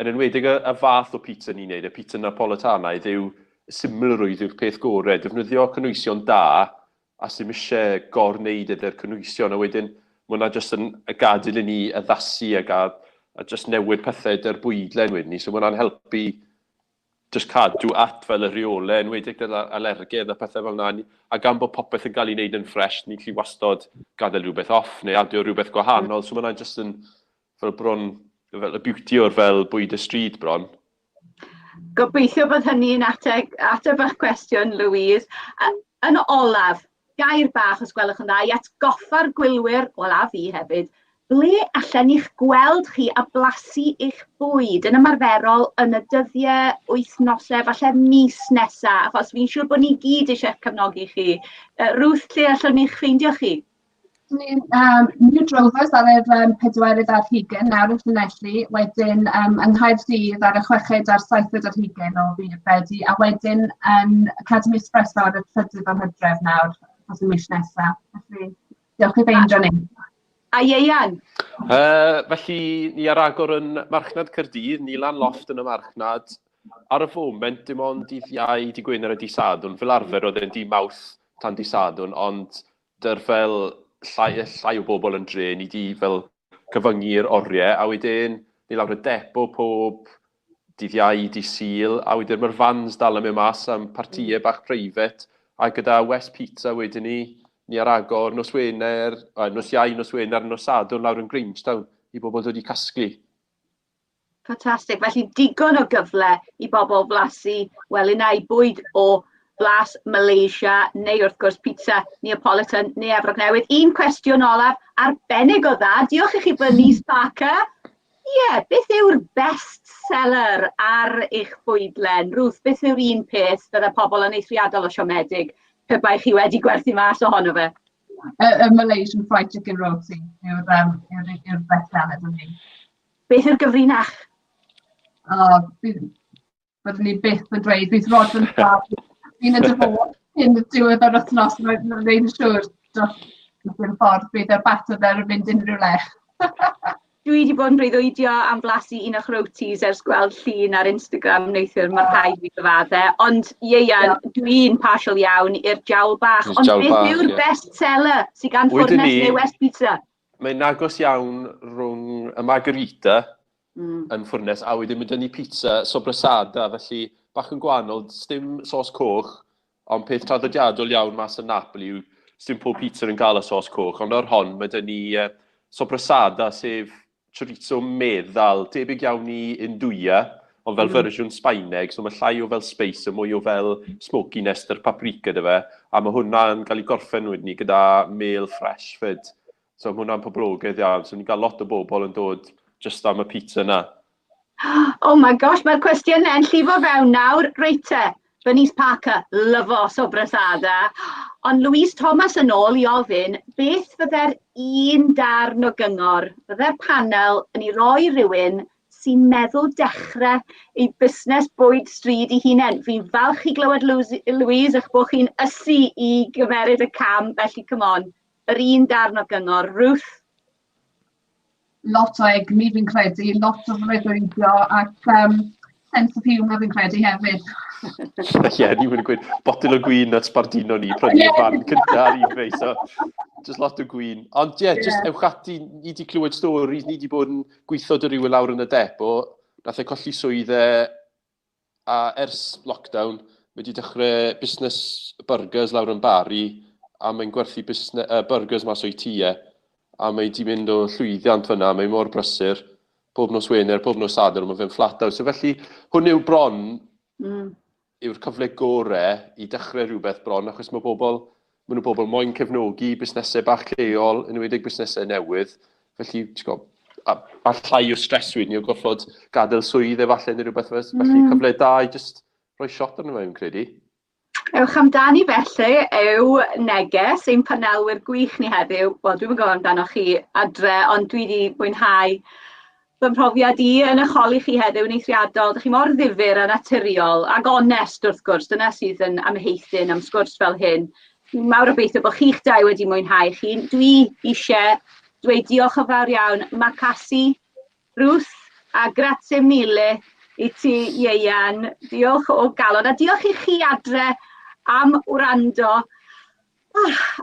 yn enwedig y fath o pizza ni'n neud, y pizza Napolitanaidd, yw symlrwydd yw'r peth gorau, defnyddio cynhwysion da, a sy'm eisiau gorwneud ydy'r cynhwysion, a wedyn mae hwnna jyst yn gadael i ni addasu a just newid pethau dy'r bwydlen wedyn ni, so mae hwnna'n helpu jyst cadw at fel y rheolau, enwedig gyda alergedd a pethau fel yna. A gan bod popeth yn cael ei wneud yn ffres, ni'n gallu wastod gadael rhywbeth off neu adio rhywbeth gwahanol. So mae hwnna'n jyst yn fel bron, fel y beauty o'r fel bwyd y stryd bron. Gobeithio bod hynny'n ateb, ateb eich cwestiwn, Louise. Yn olaf, gair bach os gwelwch yn dda, i atgoffa'r gwylwyr, wel a fi hefyd, ble allen ni'ch gweld chi a blasu eich bwyd yn ymarferol yn y dyddiau, wythnosau, falle mis nesaf, achos fi'n siŵr bod ni gyd eisiau cefnogi chi. Ruth, lle allwn ni'ch ffeindio chi? Ni'n New Drovers ar yr pedwerydd ar hugain nawr yn Llanelli, wedyn yng Nghaerdydd ar y chweched a'r seithfed ar hugain o Fedi, a wedyn yn Academy Espresso ar y trydydd o Hydref nawr, dros y mis nesaf. Felly, diolch i ffeindio ni. A Ieuan? Felly, ni ar agor yn Marchnad Caerdydd, ni lan lofft yn y marchnad. Ar y foment, dim ond dydd Iau, dydd Gwener a dydd Sadwrn. Fel arfer oedd e'n dydd Mawrth tan dydd Sadwrn, ond dy'r fel llai, llai o bobl yn dre, ni di fel cyfyngu'r oriau, a wedyn ni lawr y depo pob dydd Iau, dydd Sul, a wedyn mae'r vans dal yn mynd mas am partïau bach preifat, a gyda West Pizza wedyn ni, ni ar agor nos Wener, nos Iau, nos Wener, nos Sadwrn lawr yn Grangetown i bobl dod i casglu. Ffantastig. Felly digon o gyfle i bobl flasu, wel unai bwyd o blas Malaysia neu wrth gwrs pizza Neapolitan neu Efrog Newydd. Un cwestiwn olaf arbennig o dda. Diolch i chi Bernice Parker. Ie, yeah, beth yw'r best seller ar eich bwydlen? Ruth, beth yw'r un peth fydde pobl yn eithriadol o siomedig pe bai chi wedi gwerthu mas ohono fe? Y Malaysian fried chicken roti yw'r yw yw best seller dyn ni. Beth yw'r gyfrinach? O, byddwn ni byth yn dweud, bydd Rod yn lladd fi'n y dyfod cyn y diwedd yr wythnos, mae'n gwneud yn siŵr dros dim ffordd bydd y batter yn mynd unrhyw le. Dwi wedi bod yn breuddwydio am flasu un o'ch rotis ers gweld llun ar Instagram neithiwr, mae rhaid fi gyfadde. Ond Ieuan, dwi'n partial iawn i'r jawl bach. Ond beth yw'r best seller sydd gan Ffwrnes neu West Pizza? Mae'n agos iawn rhwng y margarita yn ffwrnes a wedyn mae 'da ni pizza sobrasada, felly bach yn gwahanol, sdim sos coch, ond peth traddodiadol iawn mas yn Napoli yw sdim pob pizza yn cael y sos coch, ond ar hon mae 'da ni sobrasada, sef chorizo meddal, tebyg iawn i Nduja, ond fel fersiwn Sbaeneg, so mae llai o fel spice a mwy o fel smokiness 'da'r paprika 'da fe, a mae hwnna'n cael ei gorffen wedyn ni gyda mêl ffres 'fyd. So mae hwnna'n poblogaidd iawn, so ni'n cael lot o bobl yn dod jyst am y pizza yna. Oh my gosh, mae'r cwestiynau'n llifo fewn nawr. Reit te, Bernice Parker, lyfo sobrasada. Ond Louise Thomas yn ôl i ofyn, beth fydde'r un darn o gyngor fydde'r panel yn ei roi rhywun sy'n meddwl dechrau ei busnes bwyd stryd ei hunain? Fi'n falch i glywed, Louise, eich bod chi'n ysu i gymeryd y cam, felly come on, yr un darn o gyngor. Ruth? Lot o egni fi'n credu, lot o freuddwydio ac sense of humour fi'n credu hefyd. Ie, yeah, ni'n mynd i gweud botel o gwin at sbardino ni, prynu yeah. fan cynta ar eBay, so just lot o gwin. Ond ie, yeah, just ewch ati, ni wedi clywed stories, ni wedi bod yn gweithio dy rywun lawr yn y depo, nath e colli swydd e, a ers lockdown, mae wedi dechrau busnes burgers lawr yn Bari, a mae'n gwerthu busnes, burgers mas o'i tŷ e, a mae wedi mynd o llwyddiant fyna, mae mor brysur, pob nos Wener, pob nos Sadwrn, mae fe'n flat out. So felly, hwn yw bron, yw'r cyfle gore i dechrau rhywbeth bron, achos mae bobl, maen nhw bobl moyn cefnogi busnesau bach lleol, yn enwedig busnesau newydd. Felly, ti'n gwybod, a llai o stress wedyn ni o gorfod gadael swydd efallai neu rhywbeth fel. Felly, cyfle da i just rhoi shot arno fe, fi'n credu. Ewch amdani felly yw neges ein panelwyr gwych ni heddiw. Wel, dwi'm yn gwybod amdanoch chi adre, ond dwi wedi mwynhau fy mhrofiad i yn eich holi chi heddiw yn eithriadol. Dych chi mor ddifyr a naturiol ac onest wrth gwrs. Dyna sydd yn amheuthun am sgwrs fel hyn. Dwi'n mawr obeithio bod chi'ch dau wedi mwynhau chi. Dwi eisiau dweud diolch yn fawr iawn. Makasih, Ruth, a grazie mille i ti, Ieuan. Diolch o galon. A diolch i chi adre am wrando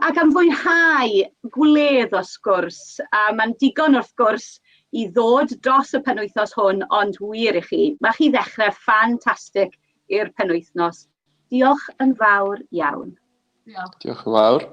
ac am fwynhau gwledd o sgwrs. A mae'n digon wrth gwrs i ddod dros y penwythnos hwn, ond wir i chi, mae chi ddechrau ffantastig i'r penwythnos. Diolch yn fawr iawn. Diolch. Diolch yn fawr.